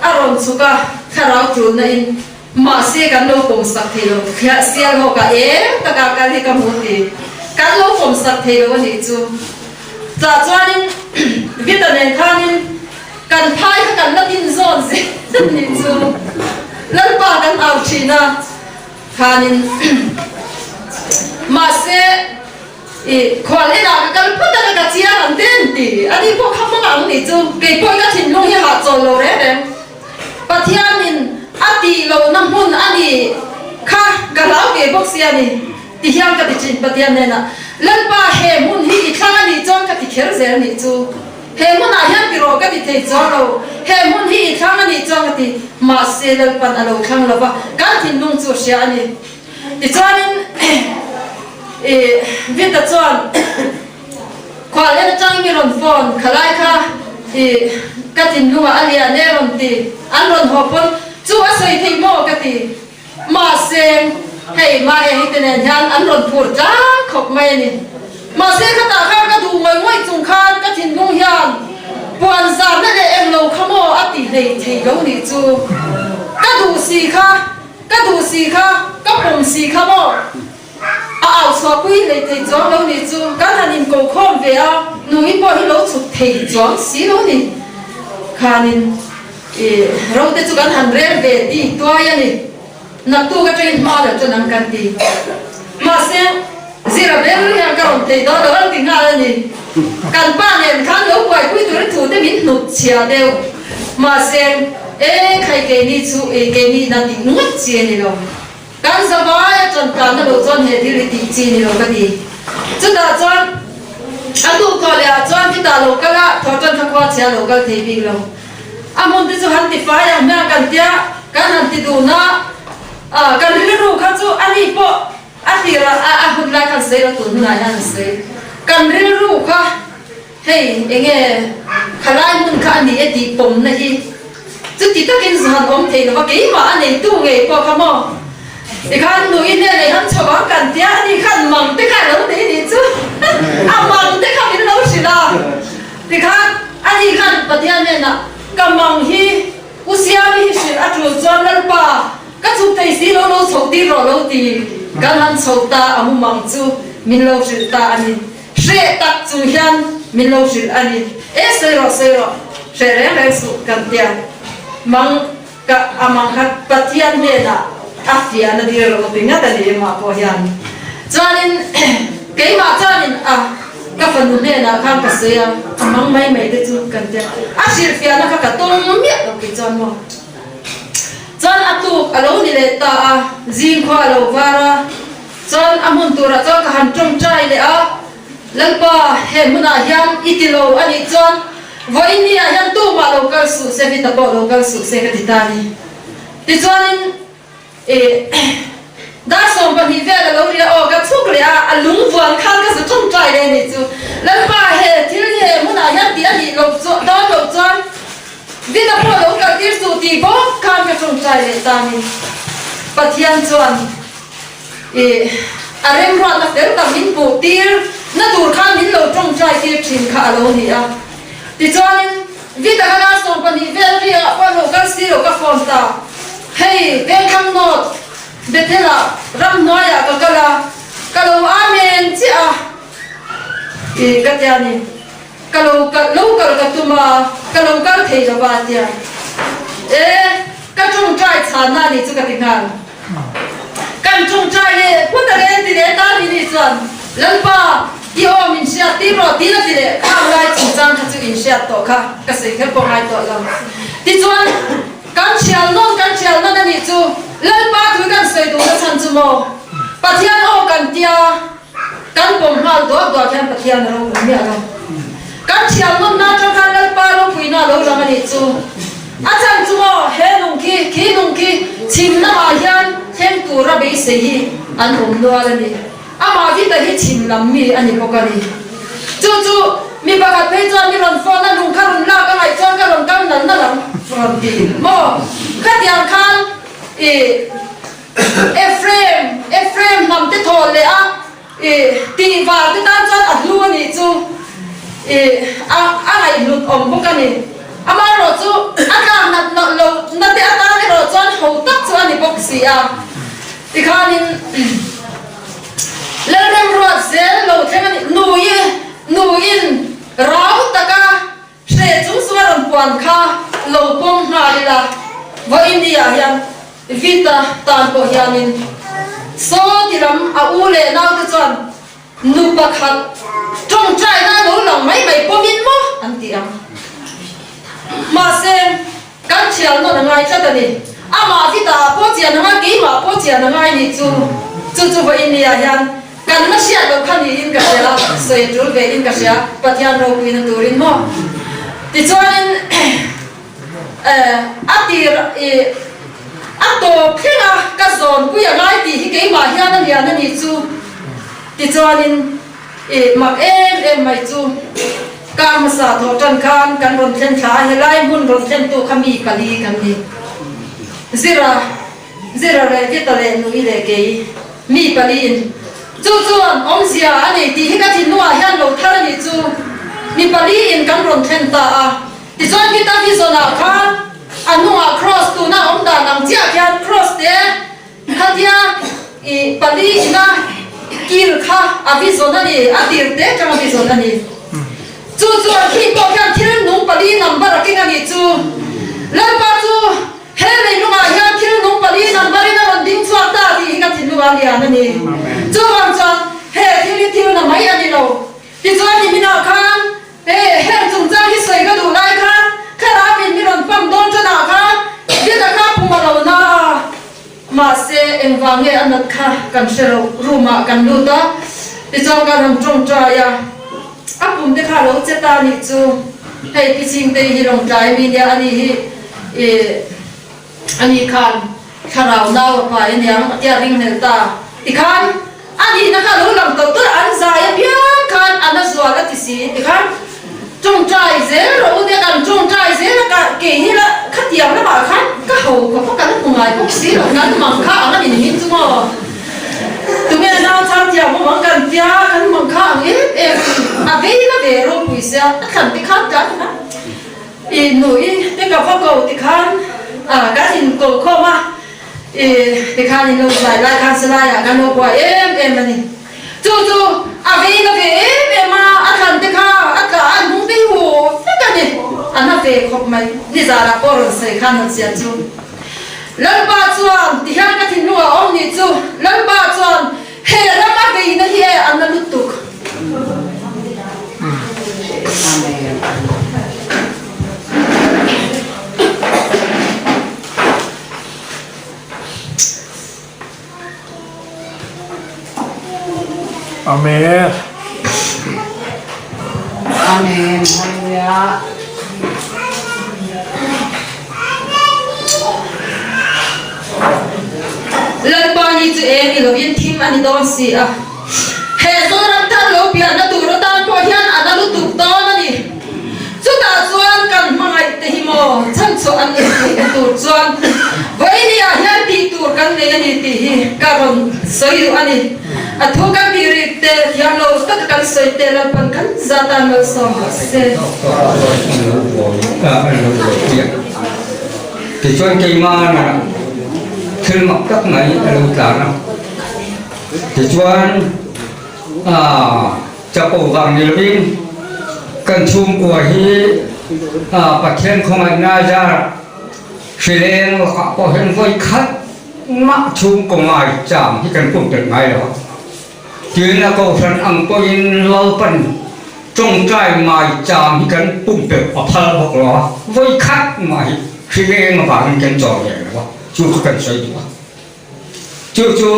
a rawn chhuk a, thlarau tulna in. Mahse, kan lo pawmsak thei lo. Sial hawkah eng taka kal hi ka hmu ti. Kan lo pawmsak thei lo a nih chu. Chah chuanin Vita nen khanin kan phai kha kan la din zawn zel nih chu Lalpa kan au thin a khanin mahse i khual enah ka kal phawt a ka chiang ang te an ti a ni pawh kha hmang ang nih chu kei pawh ka thinlung hi hahchawl lo reng reng Pathianin a tih lohna hmun a nih kha ka hlau ve bawk sia ni. Ti hian ka ti thin Pathian hnenah, Lalpa he hmun hi i thlang a nih chuan ka ti kher zel nih chu. He hmunah hian ti rawh ka ti thei chuang lo, he hmun hi i thlang a nih chuan ka ti. Mahse Lalpan a lo thlang lo va, kan thinlung chu a hria a ni. Tichuanin i Vita chuan khual en atang mi rawn phone khalai kha i ka thinlungah a lian e rawn ti, an rawn haw pawn chu a sawi thei maw ka ti. Mahse, hei Maya hi te nen hian an rawn phur tlang khawp mai a ni. Mahse, khatah khan ka duh ngawih ngawih chung khan ka thinlung hian puan zarna leh eng lo kha maw a ti hlei thei lo nih chu. Ka duh si kha, ka duh si kha, ka pawm si kha maw a au chhuahpui hlei thei chuang lo nih chu. Kan han inko khawm ve a, nui pawh hi lo chhuk thei chuang si lo ni. Khanin. I ro te chu kan han rel ve ti tuai a ni. Naktuk atangin hma lo chuan ang kan ti. Mahse, zira ber hian ka rawn thei dawn lo an ti nghal a ni. Kan pa nen khan lo buaipui turin thu te min hnut chhia deuh. Mahse, e khai keini chu i keini ina tih ngawt chi a ni lo. Kan zavai a ṭankanna lo chuan he thil hi tih chi ni lo ka ti. Chutah chuan a tuk thawh leh ah chuan khitah lo kal a, thawh ṭan kha khua chhia lo kal thei bik lo. A hmun te chu han ti fai ang hmiang kan tia, kan han ti dun a, kan rilru kha chu a ni pawh a tir a, a hun lai khan sawi lo tun hunah hian a sawi. Kan rilru kha hei enge khalai hmun kha a ni e tih pawmna hi. Chuti takin zan awm thei lova keimah a neitu ngei pawh kha maw? Tikhan nui hnenah i han chho ang kan tia a ni khan mang te kha a lo nei nih chu a mang te kha min lo hrilh a. Tikhan a ni khan Pathian hnenah ka mang hi U Siami hi hrilh a tul chuan Lalpa ka chhuk thei si lo lo chho tir rawh lo ti kan han chho ta a mu mang chu min lo hrilh ta a ni. Hreh tak chung hian min lo hrilh a ni. E sawi rawh sawi rawh hreh reng reng suh kan tia mang Ka a mang kha Pathian hnenah a fiahna dir lo ti ngat a ni emah pawh hian. Chuanin keimah chuanin a ka fanu hnenah khan ka sawi a, a mang mai mai te chu kan tia. A hrilhfiahna kha ka tawng miah lo kei chuan maw. Chuan a tuk a lo ni leh ta a, zingkhua a lo var a, chuan a hmun turah chuan ka han tawngtai leh a, Lalpa, he hmunah hian i ti lo a nih chuan vawiin ni ah hian tumah lo kal suh se, Vita pawh lo kal suh se ka ti ta a ni. Tichuanin i dar 12 vel a lo ri a, aw ka chhuk leh a, a lung vuan khan ka zu tawngtai leh a nih chu. Lalpa, he thil hi he hmunah hian tih a nih loh chuan dawn loh chuan Vita pawh lo kal tir suh tih bawk khan ka tawngtai leh ta a ni. Pathian chuan. I a remruatna fel tak min hmuh tir na tur khan min lo tawngtai tir thin kha a lo ni a. Tichuanin Vita ka dar 12 vel riah pawh lo kal si lo ka phone ta. Hei Vengthlang North Bethel ah ramhnuaiah ka kal a, ka lo amen chiah a i ka tia ni. Ka lo kal lo kal ka tum a, ka lo kal thei lo va a tia. E ka tawngtai chhanna a nih chu ka ti nghal. Kan tawngtai leh phut a reng ti leh ta ni ni chuan Lalpa i aw min hriat tir rawh tiin a ti leh khang lai chungchang kha chu in hriat tawh kha ka sawi kher pawh ngai tawh lo. Tichuan kan thial nawn kan thial nawn a nih chu Lalpa thu kan sawi duhna chhan chu maw Pathian aw kan tia kan pawm nghal duak duak hian Pathian a ropui miah lo. Kan thial nawnna atang khan Lalpa ropuina a lo lang a nih chu. A chhan chu maw he nung khi, khi nung khi chhim lamah hian thleng tura beisei hi an awm nual a ni. Amah Vita hi chhim lam mi a ni bawk a ni. Chu chu mi pakhat phei chuan mi rawn phone a, lung kha rawn lak a ngaih chuan ka rawn kal nal nal ang rawn ti maw? Khatiang khan i Ephraim, Ephraim hnam te thaw leh a i tih var te tan chuan a hlu a nih chu i a a ngaihhlut awm bawk a ni. Amaherawh chu a tlak nat loh lo na te atan erawh chuan ho tak chu a ni bawk si a. Tikhanin Lalremruat zel lo thleng a ni. Nui nuin rau taka Hre chung chunga rawn puan kha lo pawm nghal ila, vawiin ni ah hian Vita tan pawh hianin saw ti lam a u leh naute chuan nu pakhat tawngtaina lo lang mai mai pawmin maw an ti ang. Mahse, kan thial nawn a ngai tlat a ni. Amah Vita ah pawh chian a ngai, keimah pawh chian a ngai nih chu. Chu chu vawiin ni ah hian Kan la hriat loh kha niin ka hria, sawi a tul ve in ka hria, Pathian ropuina turin maw? Tichuanin a tir i a tawp thleng a ka zawnpui a ngai tih hi keimah hian a lian a nih chu. Tichuanin i mak em em mai chu kar hmasa thawh tan khan kan rawn thlen thla a, helai hmun rawn thlentu kha mi pali kan ni. Zira. Zira leh Vita leh Nui leh kei mi paliin chu chuan awmzia a nei tih hi ka thinlungah hian lo thar a nih chu. Mi paliin kan rawn thlen ta a, tichuan Vita vision-ah khan a hnungah cross tuna awm dan ang chiah khian cross te khatia i pali ina kil kha a vision a ni, a tir te atanga vision a ni. Chu chuan khi pawh khian thil nung pali number a keng a nih chu. Lalpa chu. He leilungah hian thil nung pali number in a rawn ding chhuak ta tih hi ka thinlung a lian a ni. Chuvang chuan he thil hi thil na mai a ni lo. Tichuan niminah khan he heng chungchang hi sawi ka duh lai khan thlarau in mi rawn pump dawn tanah khan Vita kha pum a lo na a, mahse engvang nge a nat kha kan hre lo. Room ah kan lut a, tichuan kan han tawngtai a, a pum te kha a lo che ta a nih chu. Hei Pi Chingtei hi lawngtlai mi nia a ni hi. I ani khan thlarau nau a pai aniang a tia ringnel ta tikhan a nihna kha lo lang tawh tawh an zai apiang khan a na zual a ti si tikhan. Ṭawngṭai zel rawh u tia kan ṭawngṭai zel a, ka kei hi la khatiang lamah khan ka ho khawp a, kan hmu ngai bawk si lo, kan mang kha ang a ni nihin chu maw? Tunge nau chang thiam awm ang kan tia, kan mang kha ang em em a vei la ve ropui sia, a thlan te khan kan i nui te ka va ko tikhan kan inko khawm a, i tikhan in lo zai lai khan silaiah kan lo buai em em a ni. Chu chu a vei na ve em em a, a thlan te kha a tla a hnung te hi hu vek a ni. A na ve khawp mai. Nizanah pawh rawn sawi khan rawn chian chu. Lalpa chuan ti hian ka thinlung ah awm nih chu. Lalpa chuan he ram a vei na hi e a na lutuk. Amen. Amen. Hallelujah. Lalpa ni chu eng i lovin thim a ni dawn si a. He Zoram thar lo pianna tur atan pawh hian a na lutuk dawn a ni. Chutah chuan kan hmangaih te hi maw chhanchhuah an nih theihna tur chuan vawinia hian tih tur kan nei a ni tih hi ka rawn sawi duh a ni. A thu kan tih rik te thiam lo taka kan sawi te Lalpan kan zat a malsawm rawh se. Tichuan keimahna thil mak tak mai a lo tlan a, tichuan aaa. Chapo vang ni lovin kan chhungkua hi Pathian khawngaihna zar hrileng lakah pawh hian vawi khat mah chhungkaw ngai chang hi kan pum telh ngai lo a. Tin, a kohhran ang pawhin Lalpan tawngtai ngai chang hi kan pum telh a phal bawk lo a, vawi khat mah hi hrileng avangin kan chaw ve lo a, chu kha kan sawi duh a. Chu chu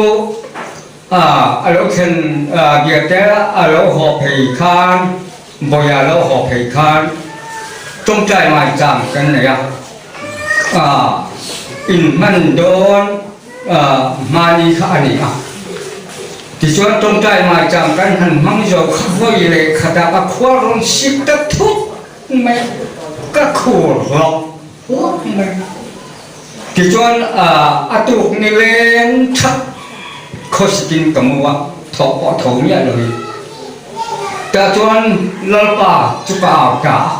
a lo thlen biate a lo haw phei khan, Bawia lo haw phei khan tawngtai ngai chang kan nei a, inhman dawn hmani kha a ni a. Tichuan tawngtai ngai chang kan han hmang zo kha vawi leh khatah ka khua rawn sik ta thut mai a, ka khur hlawk hlawk mai. Tichuan a tuk ni leng that khawsikin ka mu a, thawh pawh tho miah loin. Tah chuan Lalpa chu ka au ta a,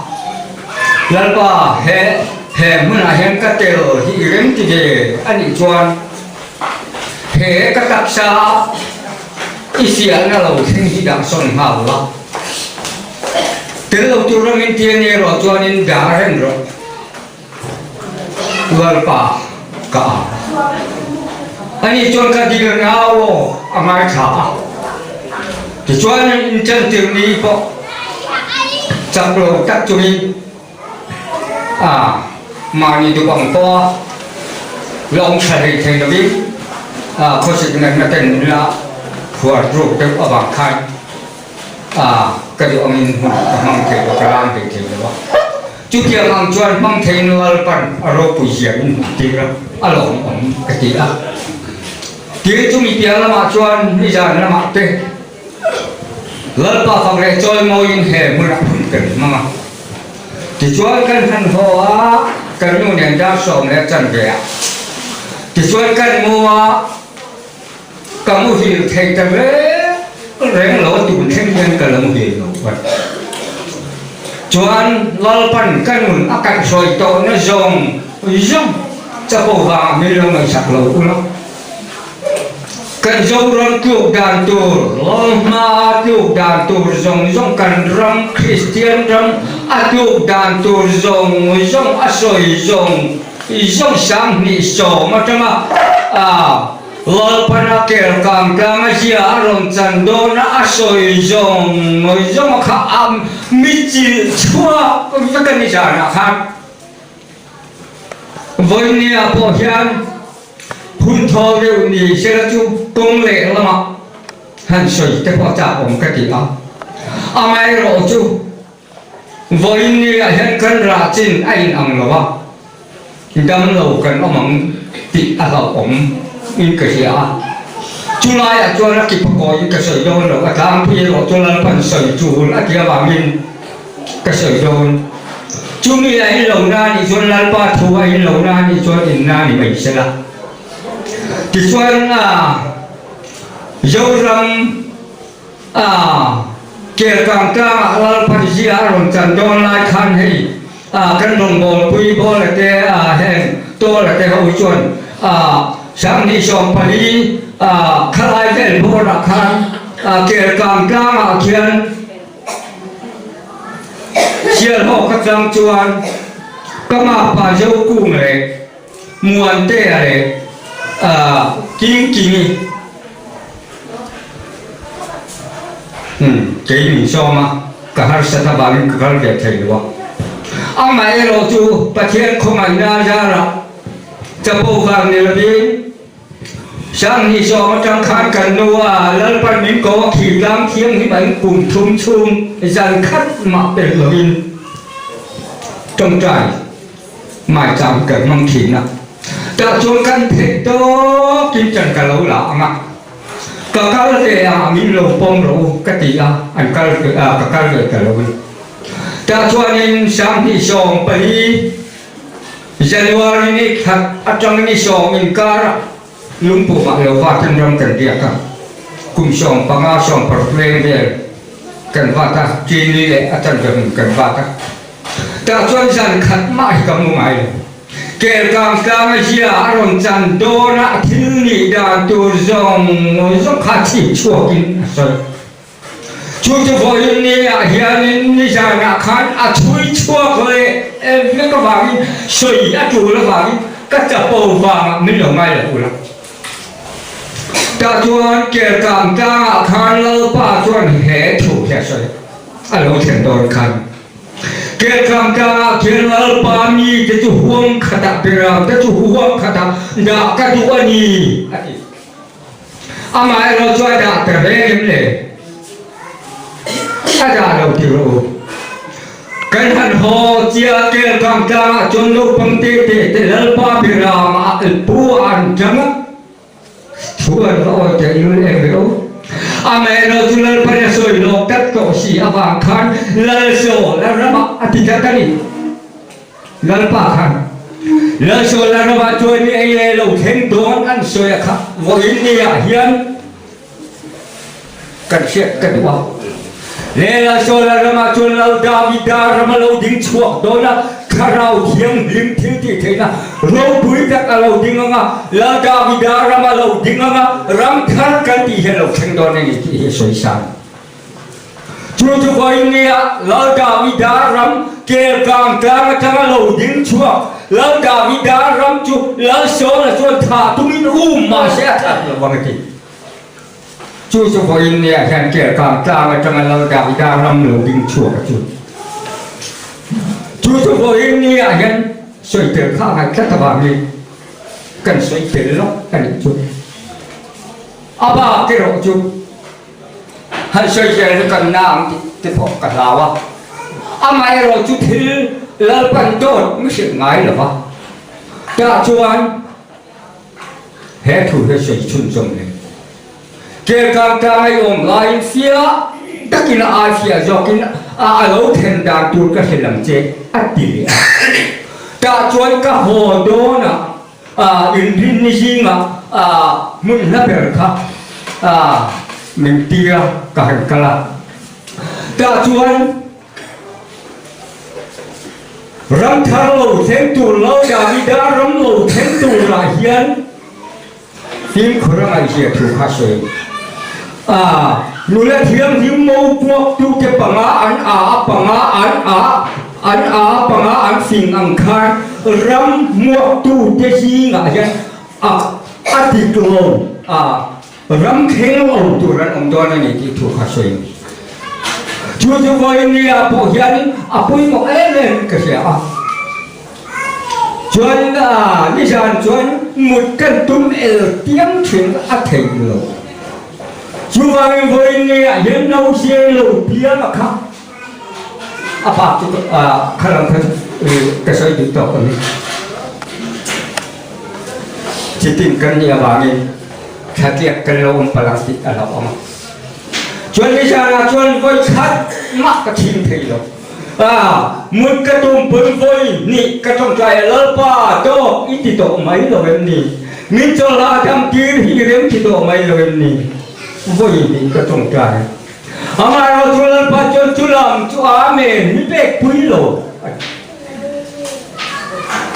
Lalpa he he hmunah hian ka tel hi i rem ti ve a nih chuan he ka taksa i fiahna lo thleng hi dah sawn nghal la, tel lo tur angin tia ni erawh chuanin dah reng rawh. Lalpa ka a. Ani chuan ka dil nau aw a ngaithla a. Tichuan an inchantir ni pawh chak lo tak chungin a mahni duh ang pawha la awm tha hlei thei lovin khawsik natna ten min la phuar ruk deuh avang khan a ka duh angin hun ka hmang thei lo, ka lam hlei thei lo a. Chutiang ang chuan hmang thei Lalpan a ropui zia min hmuh tir a, a lawmawm ka ti a. Tin, chumi piah lamah chuan nizan lamah te Lalpa fak leh chawimawiin he hmunah hun kan hmang a. Tichuan kan han haw a, kan nu nen dar 10 leh chanve ah. Tichuan kan mu a, ka muhil thei ta reng reng lo a tun thleng hian ka lo muhil lo vat. Chuan Lalpan ka nun a kaihhruai tawhna zawng zawng chapo vangah min lo ngaihsak lo ula. Kan Zoram tluk dan tur, Lalhma tluk dan tur zawng zawng, kan ram Kristian ram a tluk dan tur zawng zawng a sawi zawng zawng 2010 atanga a Lalpana kel kang tlang a zia a rawn chan dawn a, a sawi zawng zawng a kha a mitchilh chhuak vek a ni zanah khan. Vawinia pawh hian hun thaw deuh ni sela chu kawng leh lamah han sawi te pawh chak awm ka ti a. Amaherawh chu vawinia hian kan rah chin a inang lo a. Damlo kan awm ang tih a hlauhawm in ka hria a, chulaiah chuan a kip a kawiin ka sawi dawn lo, a tlangpui erawh chu Lalpan sawi chul a ti avangin. Ka sawi dawn. Chumi a in lo na nih chuan Lalpa thu a in lo na nih chuan in na ni mai sela. Tichuan Zoram Kelkang tlangah Lalpa zia a rawn chan dawn lai khan hei kan rawngbawlpui Bawla te heng Tawla te ho chuan 2014 khalai vel bawrah khan Kelkang tlangah khian Sialhawk atang chuan ka mapa Zokung leh Muantea leh Kingkingi kei min sawm a, ka harsat avangin ka kal ve thei lo a. Amaherawh chu Pathian khawngaihna zarah chapo vang ni lovin, 2010 atang khan kan nu a Lalpan min ko a khi tlang thianghlim an kum thum chhung zan khat mah pelh lovin tawngtai maicham kan hmang thin a. Tah chuan kan theih tawkin chan ka lo la ang a, ka kal ve a min lo pawm rawh u ka ti a, an kal ve a ka kal ve ta lo in. Tah chuanin 2014 January ni khat atang ni sawm inkar lungpum ah lo vat in ram kan biak a, kum 15 16 leng vel kan vat a, Chini leh a chanve hmun kan vat a. Tah chuan zan khat mah hi ka hmu ngai lo. Kelkang tlang a zia a rawn chan dawn a, thil nih dan tur zawng zawng kha chhip chhuak in a sawi. Chu chu vawiin ni ah hianin nizanah khan a chhui chhuak leh vek avangin sawi a tul avangin ka chapo vangah min lo ngai lo ula. Tah chuan Kelkang tlangah khan Lalpa chuan he thu hi a sawi a lo thlen dawn khan Kelkang tlangah khian Lalpa mite chu huang khatah beramte chu huang khatah dah ka duh a ni a ti. Amaherawh chu a dah ta reng em le? A dah lo ti rawh u. Kan han haw chia Kelkang tlangah chuan naupang te te te Lalpa Biramah pu ah an tang a, thu an va awi teh lul em ve aw. Amaherawh chu Lalpan a sawi lawk tak tawh si avang khan Lalsawl a ramah a ti tlat a ni. Lalpa khan Lalsawla ramah chuan i ei leh lo thleng dawn an sawi a kha vawiin ni ah hian kan hriat ka duh a. Le Lalsawla ramah chuan Lal Davida ram a lo ding chhuak dawn a, Thlarau Thianghlim thil tih theihna ropui tak a lo ding ang a, Lal Davida ram a lo ding ang a, ram thar kan tih hi a lo thleng dawn a ni tih hi a sawi san. Chu chu vawiin nia Lal Davida ram Kelkang tlang atanga lo ding chhuak Lal Davida ram chu Lal Saula chuan thah tumin um mahse a that lo vang a ti. Chu chu vawiin nia hian Kelkang tlang atanga Lal Davida ram lo ding chhuak a chu. Chu chu vawiin nia hian sawi tel kha a ngaih tlat avangin kan sawi tel lawk a nih chu. A bak erawh chu Han sawi zel hi kan na ang tih te pawh ka hlau a, amaherawh chu thil Lalpan dawt mi hrilh ngai lo va, tah chuan he thu hi a sawi chhunzawm leh. Kelkang tlang a i awm laiin fiah takin a ai fiah zawkin a a lo thlen dan tur ka hrilh ang che a ti leh a. Tah chuan ka haw dawn a. Inrinni zingah hmun hla ber kha min tir a, ka han kal a. Tah chuan ram thar lo thleng tur lo Davida ram lo thleng turah hian fimkhur a ngaihzia thu kha sawi. Nula thianghlim mo puaktute panga an a a panga an a an a a panga an fing ang khan ram hmuaktute zingah hian a a dik lo a ram thleng lo tur an awm dawn a ni tih thu kha sawi. Chu chu vawinia pawh hianin a pawimawh em em ka hria a. Chuan nizan chuan mut kan tum el tiang thin a theih lo. Chuvangin vawiin ni ah hian no siang lo piang a kha a bak chu kha lam kha ka sawi duh tawk a ni. Chitin kan nih avangin thlatliak kan lo awm palh ang tih a hlauhawm a. Chuan nizan ah chuan vawi khat mah ka chhing thei lo. A, mut ka tum pawn vawi hnih ka tawngtai a, Lalpa, tawk i ti tawh mai lo em ni? Min chawlh hahdam tir hi i rem ti tawh mai lo em ni? Vawi hnih ka tawngtai a. Amaherawhchu chu Lalpa chuan chu lam chu Amen mi pek pui lo a ti.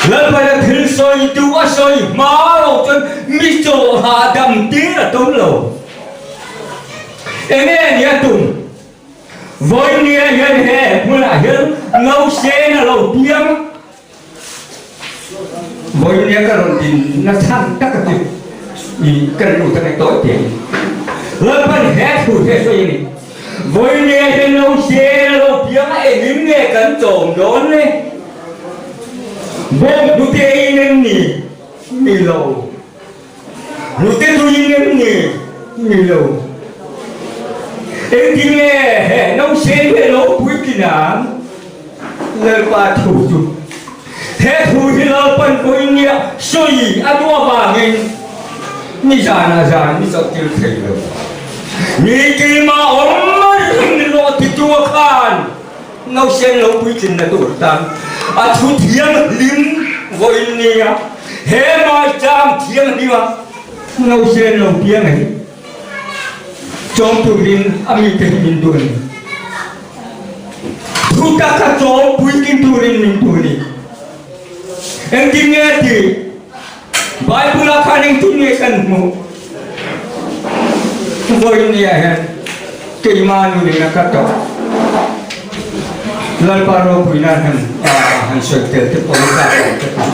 Lalpa'n a thil sawi duh a sawi hma lo chuan mi chawlh hahdam tir a tum lo. Enge ni a tum? Vawinia hian he hmunah hian nausên a lo piang a. Vawinia ka rawn din na chhan tak a chu i kan lut ange tawi te in. Lalpan he thu hi a sawi a ni. Vawinia hian nausên a lo piang a engin nge kan chawm dawn le? Bawng hnute in em ni? Ni lo. Hnute tuin em ni? Ni lo. Engtin nge he nausên hi a lo puitlin ang? Lalpa thu chu he thu hi Lalpan pawhin nia sawi a duh avangin nizanah zan ni chauh tir thei lo. Ni keimah awm reng rawh titu a khan Nausen lo puitlinna tur tan a thu thianghlim vawiin nia he maicham thianghlima nausen lo piang hi chawm turin a mite hi min duh a ni. Thu taka chawm puitling turin min duh a ni. Engtin nge tih Bible-ah khan engtin nge kan hmuh? Vawiin nia hian keimah nunin a ka tawh. Lalpa ropui nan han han sawi tel te pawh hi ka awm ka ti.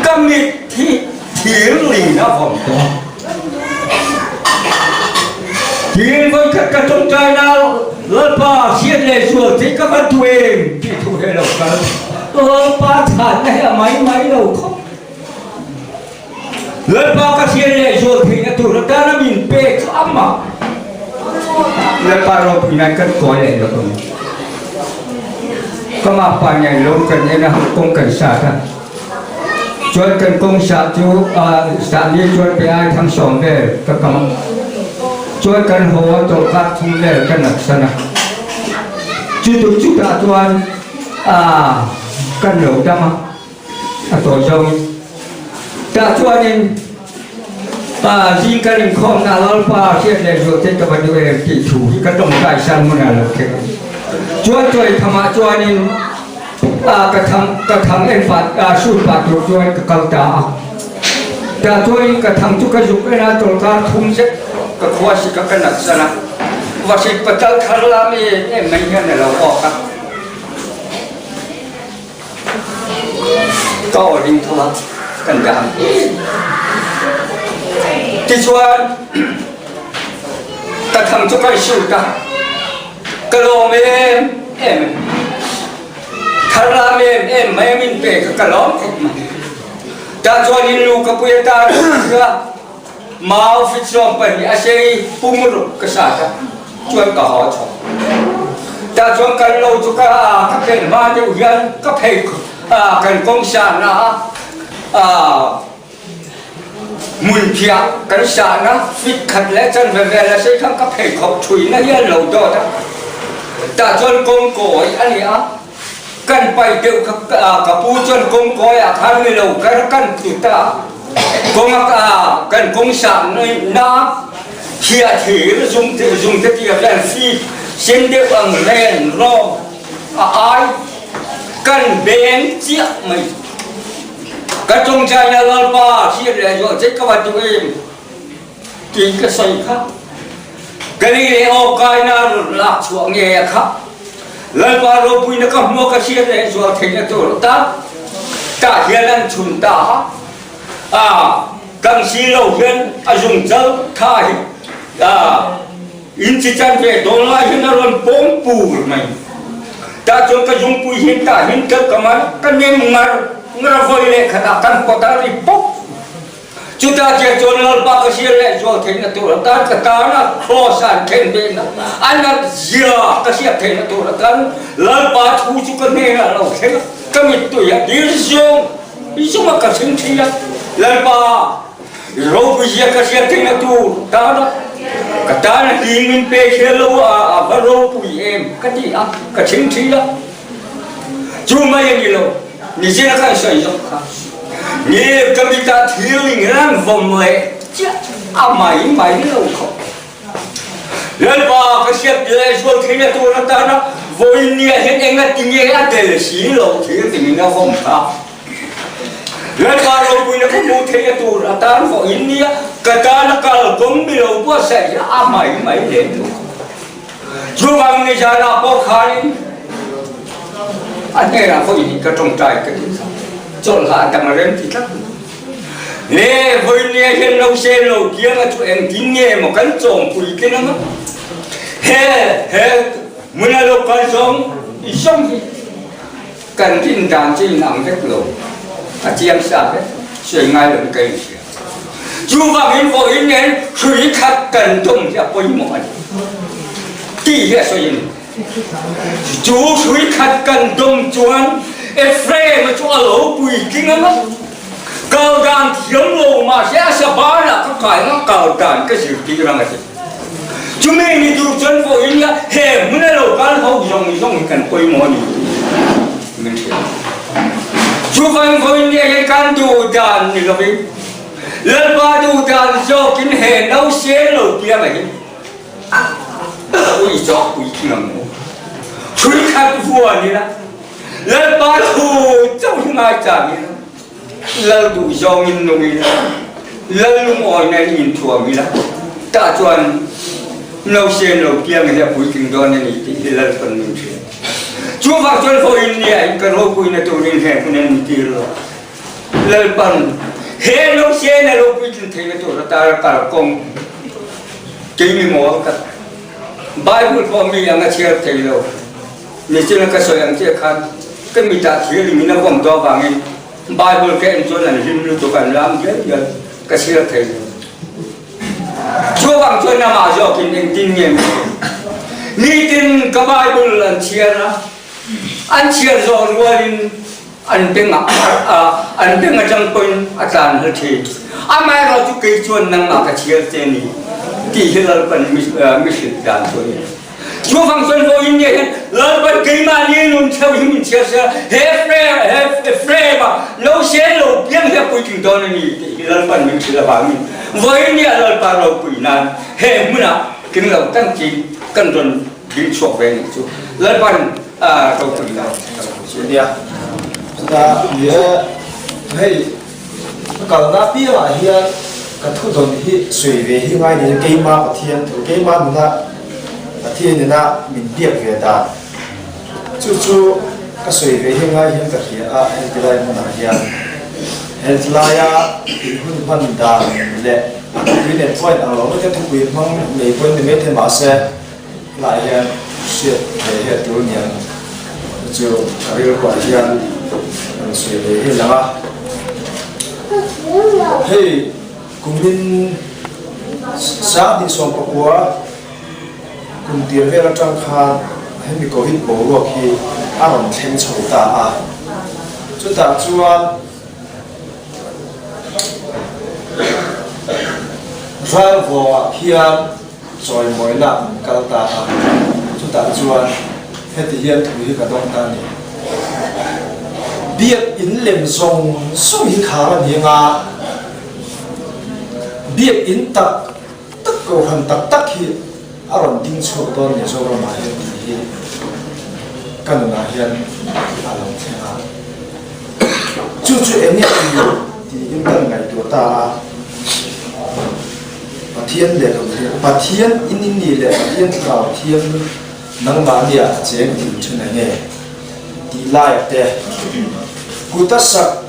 Ka mit hi thir lin a vawm tawh a. Tin vawikhat ka tawngtaina Lalpa hriat leh zual thei ka van duh em tih thu he lo kal. Lalpa chhanna hi a mai mai lo khawp. Lalpa ka hriat leh zual theihna tur atana min pek chu amah Lalpa ropui nan kan kawi leh lawk ang. Ka mapa nen lo kan en a, kawng kan sat a. Chuan kan kawng sah chu sah ni chuan pe ai thang sawm vel ka kam a. Chuan kan haw a tawlhkar thum vel ka nat san a. Chutuk chutah chuan kan lo dam a. A tawi zawngin tah chuanin Pa zing kan inkhawmna Lalpa hriat leh zual te ka va duh em tih thu hi ka tawngtai san hmun ah lo thleng a. Chuan tawi thamah chuanin ka thang ka thang en pah sut pah tur chuan ka kal ta a. Tah chuanin ka thang chu ka zuk en a tawlkar thum zet ka khua sik a ka nat san a. Vahrit patal thar lam em em mai hian a lo awk a. Ka aw ding tho a, kan dah ang. Tichuan, ka thang chu kan shoot a, ka lawm em em a ni. Thar lam em em mai a min pe kha ka lawm khawp mai. Tah chuan in lu ka pui atan a, mau fit sawm pahnih a sei pum ruk ka sat a, chuan ka haw chho. Tah chuan kan lo chu ka ka pen hma deuh hian ka phei kan kawng sahna a hmun phiah kan sahna fit khat leh chanve vel a sei khan ka pheikhawk thuina hi an lo dawt a. Tah chuan kawng kawi a ni a, kan pai deuh kha ka pu chuan kawng kawiah khan ni lo kar kan tlu ta a, kawng a kan kawng sahna Thia thir zung te zung te tia hian fi sen deuh ang ren rawng a ai kan beng chiah mai. Ka tawngtaina Lalpa hriat leh zawh che ka va duh em tih ka sawi kha. Galilei aw kaina rawn lak chhuah nge a kha. Lalpa ropuina ka hmua ka hriat leh zual theihna tur atan tah hian an chhun ta a. A kang si lo hian a zungchal tha hi a in chi chan ve dawn lai hian a rawn pawng pur mai. Tah chuan ka zungpui hian tah hin tleuh ka man ka nem ngar ngar a vawi leh khatah kan pawt a ri pawp. Chutah chiah chuan Lalpa ka hriat leh zual theihna tur atan ka tana kraws a an khen behna a nat zia ka hriat theihna tur atan Lalpa thu chu ka hnenah a lo thleng a, ka mittui a dir zawng. Zuma ka hring thin a, Lalpa ropui zia ka hriat theihna tur tana ka tana hling min pe hriat lo a, a va ropui em ka ti a, ka hring thin a. Chu mai a ni lo, nizira khan sawi zawk kha. Ni ka mitah thil ingrang vawm leh chiah a mai mai lo khawp. Lalpa ka hriat leh zual theihna tur atana vawinia hian enga tinge a tel si lo thil tingin a vawm kha. Lalpa ropuina ka hmuh theihna tur atan vawinia ka tana kalkawng mi lo buatsaih hi a mai mai lem lo. Chuvang nizanah pawh khanin a hnenah vawiin ka tawngtai ka ti kha. Chawlhah a dang a rem ti tlat mai. Le vawinia hian lo sel lo kianga chu engtin nge maw kan chawmpui te nang a? He he hmuna lo kal zawng zawng hi kan rin dan chu inang vek lo, a chiang sa vek, sawi ngai lo in ka inhria. Chuvangin vawiin nen hrui khat kan tum hi a pawimawh a ni tih hi a sawi a ni. Chu hrui khat kan tum chuan Ephraim-a chu a lo puitling ang a, kal dan thiam lo mahse a sabanah ka kai ang a, kal dan ka zirtir ang a ti. Chumi ni tur chuan vawiin la he hmuna lo kal ho zawng zawng hi kan pawimawh a ni tih min hrilh. Chuvang vawiin nia hian kan duh dan ni lovin Lalpa duh dan zawkin he nausel lo piang a hi ui zawk pui thing ang maw? Hrui khat vuan ila Lalpa thu chauh hi ngaichang ila Lal duh zawngin nung ila, Lal lungawina in inthuam ila, tah chuan nausen lo piang hi a puitling dawn a ni tih hi Lal pawn min hria. Chuvang chuan vawiin nia in ka ropuina turin he hun an tir lo. Lalpan he nausen a lo puitlin theihna tur atara kalkawng keimi mawl ka Bible pawh mi ang a chhiar thei lo. Nichina ka sawi ang chiah khan ka mitah thil in min a vawm tawh avangin Bible ka en chuan an hlim lutuk an lam dial dial ka chhiar thei lo. Chuvang chuan amah zawkin engtin nge min en? Nitin ka Bible an chhiar a, an chhiar zawh rualin an bengah an beng atang pawhin a tlan hal thin. Amaherawhchu kei chuan nangmah ka chhiar che ni tih hi Lalpan mi hrilh dan chu a ni. Chuvang chuan vawiin nge hian Lalpan keimahni nun theuh hi min chhiar sia, he he frame a lo sel lo piang hi a puitling dawn a ni tih hi Lalpan min hrilh avangin vawiin nia Lalpa ropui nan he hmunah tling lo tan chi kan rawn ding chhuak ve nih chu Lalpan ropui nan Nia, chutah ni e, hei ka kalna piangah hian ka thu dawn hi sawi ve hi ngai niin keima Pathian thu, keima nuna Pathian ina min biak ve dan chu chu ka sawi ve hi ngai hian ka hria a, heti lai hmunah hian heti laia in hun hman dan leh a thupui nen pawh a inang lo vek a, thupui hmang nei pawhin ni maithei mahse Tlaiah hian hriat ve hi a tul niang chu ka rilruah hian rawn sawi ve hi lang a. Hei kumin 2019 kum tir vel atang khan hemi Covid boruak hi a rawn thleng chho ta a. Chutah chuan Ralvawngah khian Chawimawina an kal ta a, chutah chuan heti hian thu hi ka dawng ta a ni. Biak in lem zawng zawng hi khar a ni anga, biak in tak tak kohhran tak tak hi a rawn ding chhuak dawn Mizoramah hian tih hi ka nunah hian a lo thleng a. Chu chu eng nge a ni tiin kan ngaihtuah ta a. Pathian leh lo hi Pathian in in nih leh Pathian thlarau thiam nangmah nia a cheng tih then a nge tih lai te kuta sak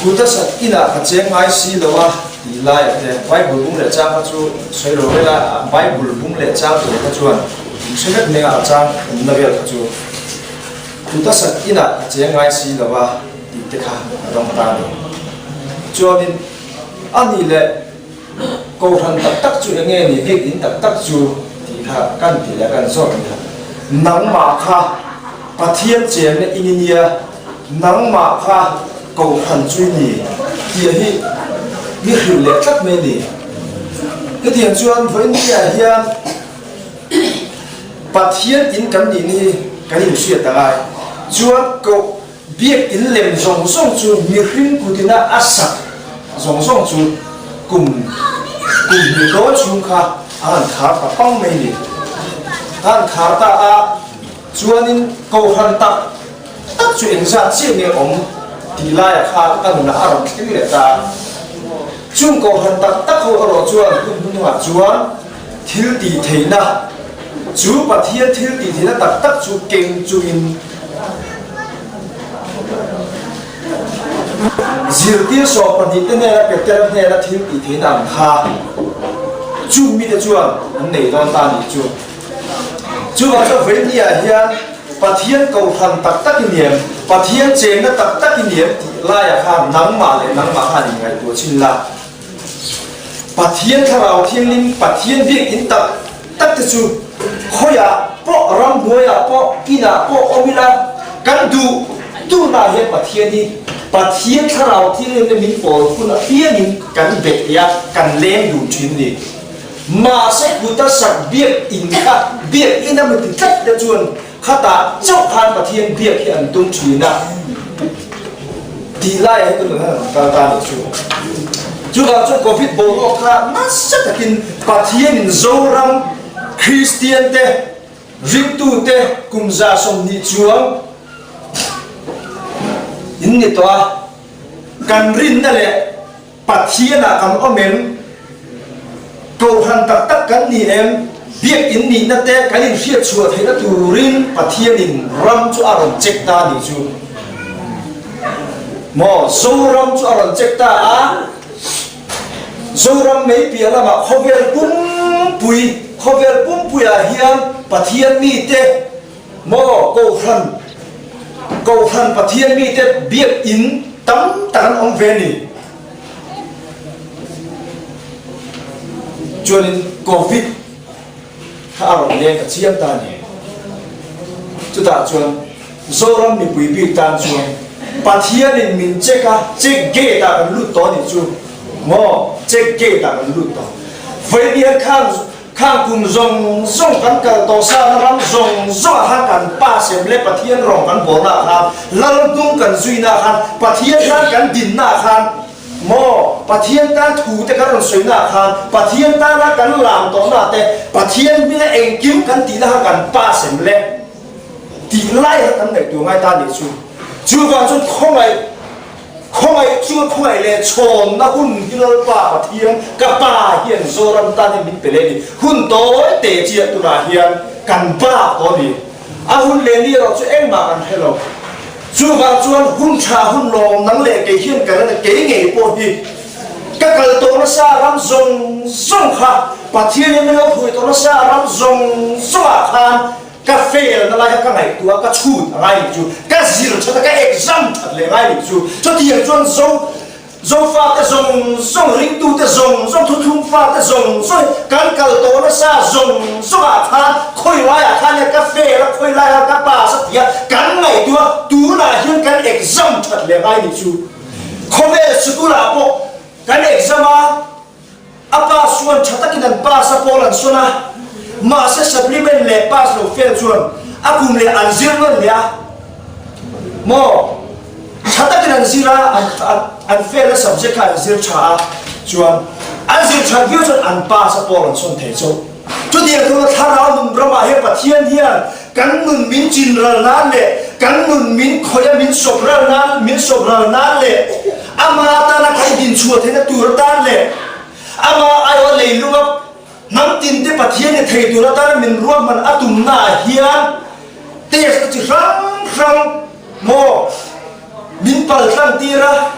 kuta sak inah ka cheng ngai si lo a tih lai te Bible bung leh chang kha chu sawi lo vela Bible bung leh chang tur kha chuan in hre vek mai a chang awmna vel kha chu kuta sak inah ka cheng ngai si lo a tih te kha a dawng ta a ni chuanin A nih leh Kohhran tak tak chu enge ni bik in tak tak chu tih kha kan ti leh kan zawt nia. Nangmah kha Pathian chenna in i nia, nangmah kha Kohhran chu i ni tih hi mi hrilh leh tlat mai a ni. Hetiang chuan vawiin niah hian Pathian in kan nih ni hi kan inhriat a ngai. Chuan koh biak in lem zawng zawng chu mihring kutina a sak zawng zawng chu kum kum hnih dawn chhung kha a han khar ta pang mai ni. A han khar ta a, chuanin kohhran tak tak chu engzat chiah nge awm tih laiah khan ka nunah a rawn thleng leh ta a. Chung kohhran tak tak ho erawh chuan hun hnungah chuan thil tih theihna chu Pathian thil tih theihna tak tak chu keng chungin zirtir 12 te hnena Petera hnena thil tih theihna ang kha chung mite chuan an nei dawn ta a nih chu. Chuvang chuan vawinia hian Pathian kohhran tak tak i niam, Pathian chenna tak tak i niam tih laiah khan nangmah leh nangmah khan inngaihtuah chhin la. Pathian Thlarau Thianghlim, Pathian biakinn tak tak te chu khawiah pawh, ramhnuaiah pawh, inah pawh awm ila, kan duh duhnah hian Pathian hi Pathian Thlarau Thianghlim le min pawl hun apiangin kan bet thei a, kan leng dun thin a ni. Mahse kuta sak biakinn kha biakinn a miti tlat te chuan khatah chauh khan Pathian biak hi an tum thin a tih laiah hi tunah hian an kal ta a nih chu. Chuvang chuan Covid boruak kha nasa takin Pathianin Zoram Kristian te, ringtute kum 20 chuang in ni tawh a, kan rinna leh Pathianah kan awm em? Kohhran tak tak kan ni em? Biakinn nihna te kan inhriat chhuah theihna turin Pathianin ram chu a rawn check ta a nih chu. Maw? Zoram chu a rawn check ta a, Zoram mei piah lamah khawvel pumpui, khawvel pumpuiah hian Pathian mite, maw, Kohhran, Kohhran Pathian mite biakinn tam tak an awm ve a ni. Chuanin Covid kha a rawn leng ta chiang ta a ni. Chutah chuan Zoram mipui bik tan chuan Pathianin min check a, check gate ah kan lut tawh a nih chu. Maw, check gate ah kan lut tawh. Vawiin khan Khang kum zawng zawng kan kal tawh sa na ram zawng zawng ah khan kan pa sem leh Pathian rawng kan bawlna ah khan, lal hnung kan zuina ah khan, Pathian tan kan dinna ah khan, maw Pathian tan thu te kan rawn sawina ah khan, Pathian tana kan lam tawhna ah te, Pathian hminga engkim kan tihna kha kan pa sem leh tih lai kha kan ngaihtuah ngai ta nih chu. Chuvang chuan khawngaih. Khawngaih chu khawngaih leh chhawnna hun hi Lalpa Pathian ka Pa hian Zoram tan hi min pe leh a ni. Hun tawi te chiah tunah hian kan bak tawh a ni. A hun leh ni erawh chu engmah kan hre lo. Chuvang chuan hun tha hun lawm nang leh kei hian kan la kei ngei pawh hi ka kal tawh nasa ram zawng zawng kha Pathian hian min lo hruai tawh nasa ram zawng zawngah khan Ka fail na lai kha ka ngaihtuah a, ka chhut a ngai nih chu, ka zir that a, ka exam that leh ngai nih chu. Chutiang chuan Zo Zofate zawng zawng, ringtute zawng zawng, thuthlung fate zawng zawng hi kan kal tawh nasa zawng zawngah khan khawi laiah khan nge ka fail a, khawi laiah ka pass a tia kan ngaihtuah a, tunah hian kan exam that leh ngai nih chu. Khawvel sikul-ah pawh kan exam a, A pass chuan tha takin an pass a, pawl an sawn a, mahse supplement leh pass lo fail chuan a kum leh an zir nawn leh a, maw? Tha takin an zir a, an fail a subject kha an zir tha a, chuan an zir that viau chuan an pass a, pawl an sawn thei chauh. Chutiang thuna thlarau nun ramah hian Pathian hian kan nun min chin ral nan leh kan nun min khawih a min sawp ral nan min sawp ral nan leh ama atana kan dinchhuah theihna tur atan leh ama aiawh leilunga hnam tinte Pathian ni thei tur atana min ruahman a tumnaah hian test na chi hrang hrang maw Min paltlang tir a,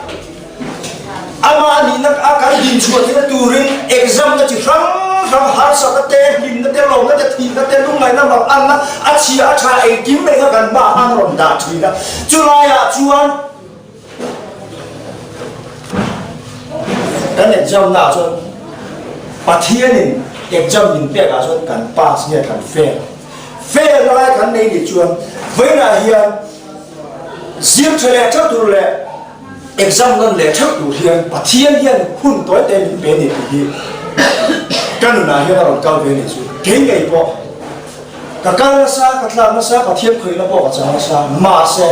amah nihna a kan dinchhuah theihna turin exam na chi hrang hrang, harsatna te, hlimna te, lawmna te, thihna te, lungngaihna, manganna, a chhia a tha engkim mai kha kan hmaah khan rawn dah thin a. Chulaiah chuan kan exam naah chuan Pathianin exam min pekah chuan kan pass nge kan fail. Fail lai kan nei nih chuan vawiinah hian Zir tha leh theuh tur leh exam nawn leh theuh tur hian Pathian hian hun tawi te min pe ni tih hi ka nunah hian a rawn kal ve ni chu kei ngei pawh Ka kal nasa, ka tlak nasa, Pathian khawihna pawh ka chang nasa. Mahse,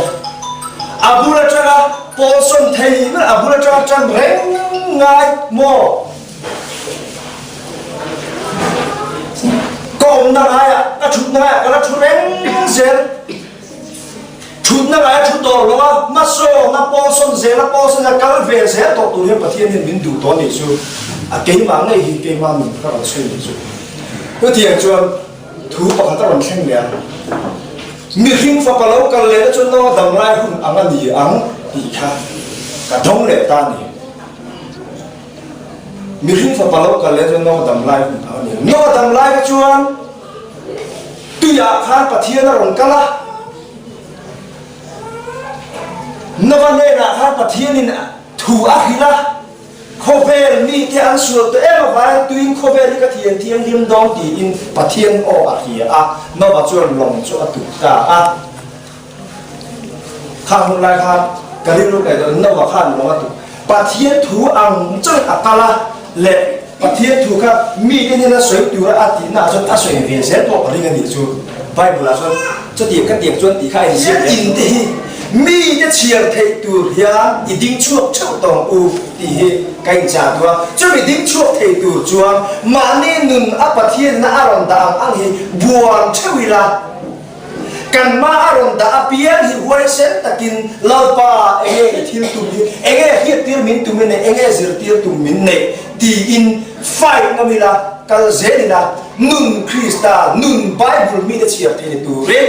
a bul atanga pawlsawn thei ber, a bul atanga tan reng ngai maw? Ka awmna ngaiah, ka thutna ngaiah ka la thu reng zel. Thutna ngaia thu tawh lo a, hmasawna pawlsawn zela pawlsawn a kal ve zel tawh tur hian Pathian hian min duh tawh a nih chu. A keimah ngei hi keimah nun ka rawn sawi nih chu. Chutiang chuan thu pakhat a rawn thleng leh a, Mihring fapa lo kal lehna chu no dam lai hun ang a ni ang tih kha ka dawng leh ta a ni. Mihring fapa lo kal leh chu no dam lai hun ang a ni ang. No dam lai kha chuan Tuiah khan Pathian a rawn kal a, Nova hnenah khan Pathianin thu a hrilh a, Khawvel mite an sual tawh em avangin tuiin khawvel hi ka thian thianghlim dawn tiin Pathian aw a hria a, Nova chuan lawng chu a tuk ta a. Khang hun lai khan ka rilru kaih dawn Nova khan lawng a tuk. Pathian thu ang chuan a kal a leh Pathian thu kha mite hnena sawi tura a tihna ah chuan a sawi ve zel pawh ka ring a nih chu. Bible ah chuan chutiang ka tiang chuan tih kha a inziak leh. Tin te hi mite chhiar theih tur hian i ding chhuak theuh tawng u tih hi ka inchah duh a. Chumi ding chhuak thei tur chuan mahni nun a Pathianna a rawn dah ang ang hi buan theuh ila. Kan hma a rawn dah apiang hi huaisen takin Lalpa enge i thil tum hi, enge hriattir min tum i neih, enge zirtir tum min neih tiin fight ngam ila, kal zel ila, nun Krista, nun Bible mite chhiar thei ni turin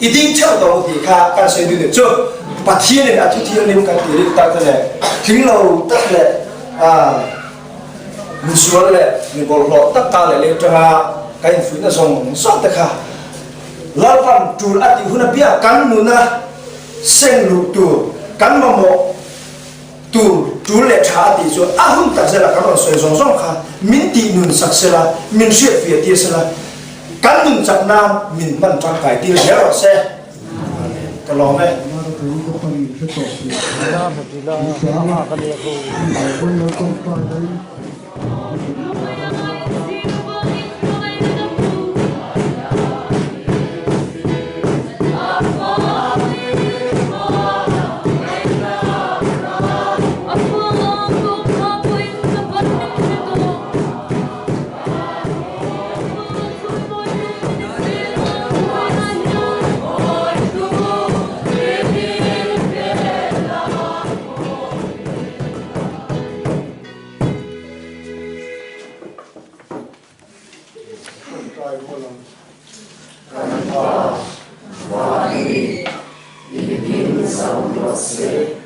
i ding theuh tawh tih kha kan sawi duh nih chu. Pathianin a thu thianghlim kan tih rik tak te leh tling lo tak leh mi sual leh mi bawlhhlawh tak ta leh leh atanga kan infuihna zawng zawng te kha Lalpan tul a tih hun apiang kan nuna seng luh tur, kan mamawh tur tul leh tha a tih chuan a hun tak zela kan rawn sawi zawng zawng kha min tih nun sak sela, min hriatfiah tir sela, kan nun chak nan min hman tangkai tir zel rawh se. Ka lawm e. Kan Pa, Vani, i hming zau rawh se.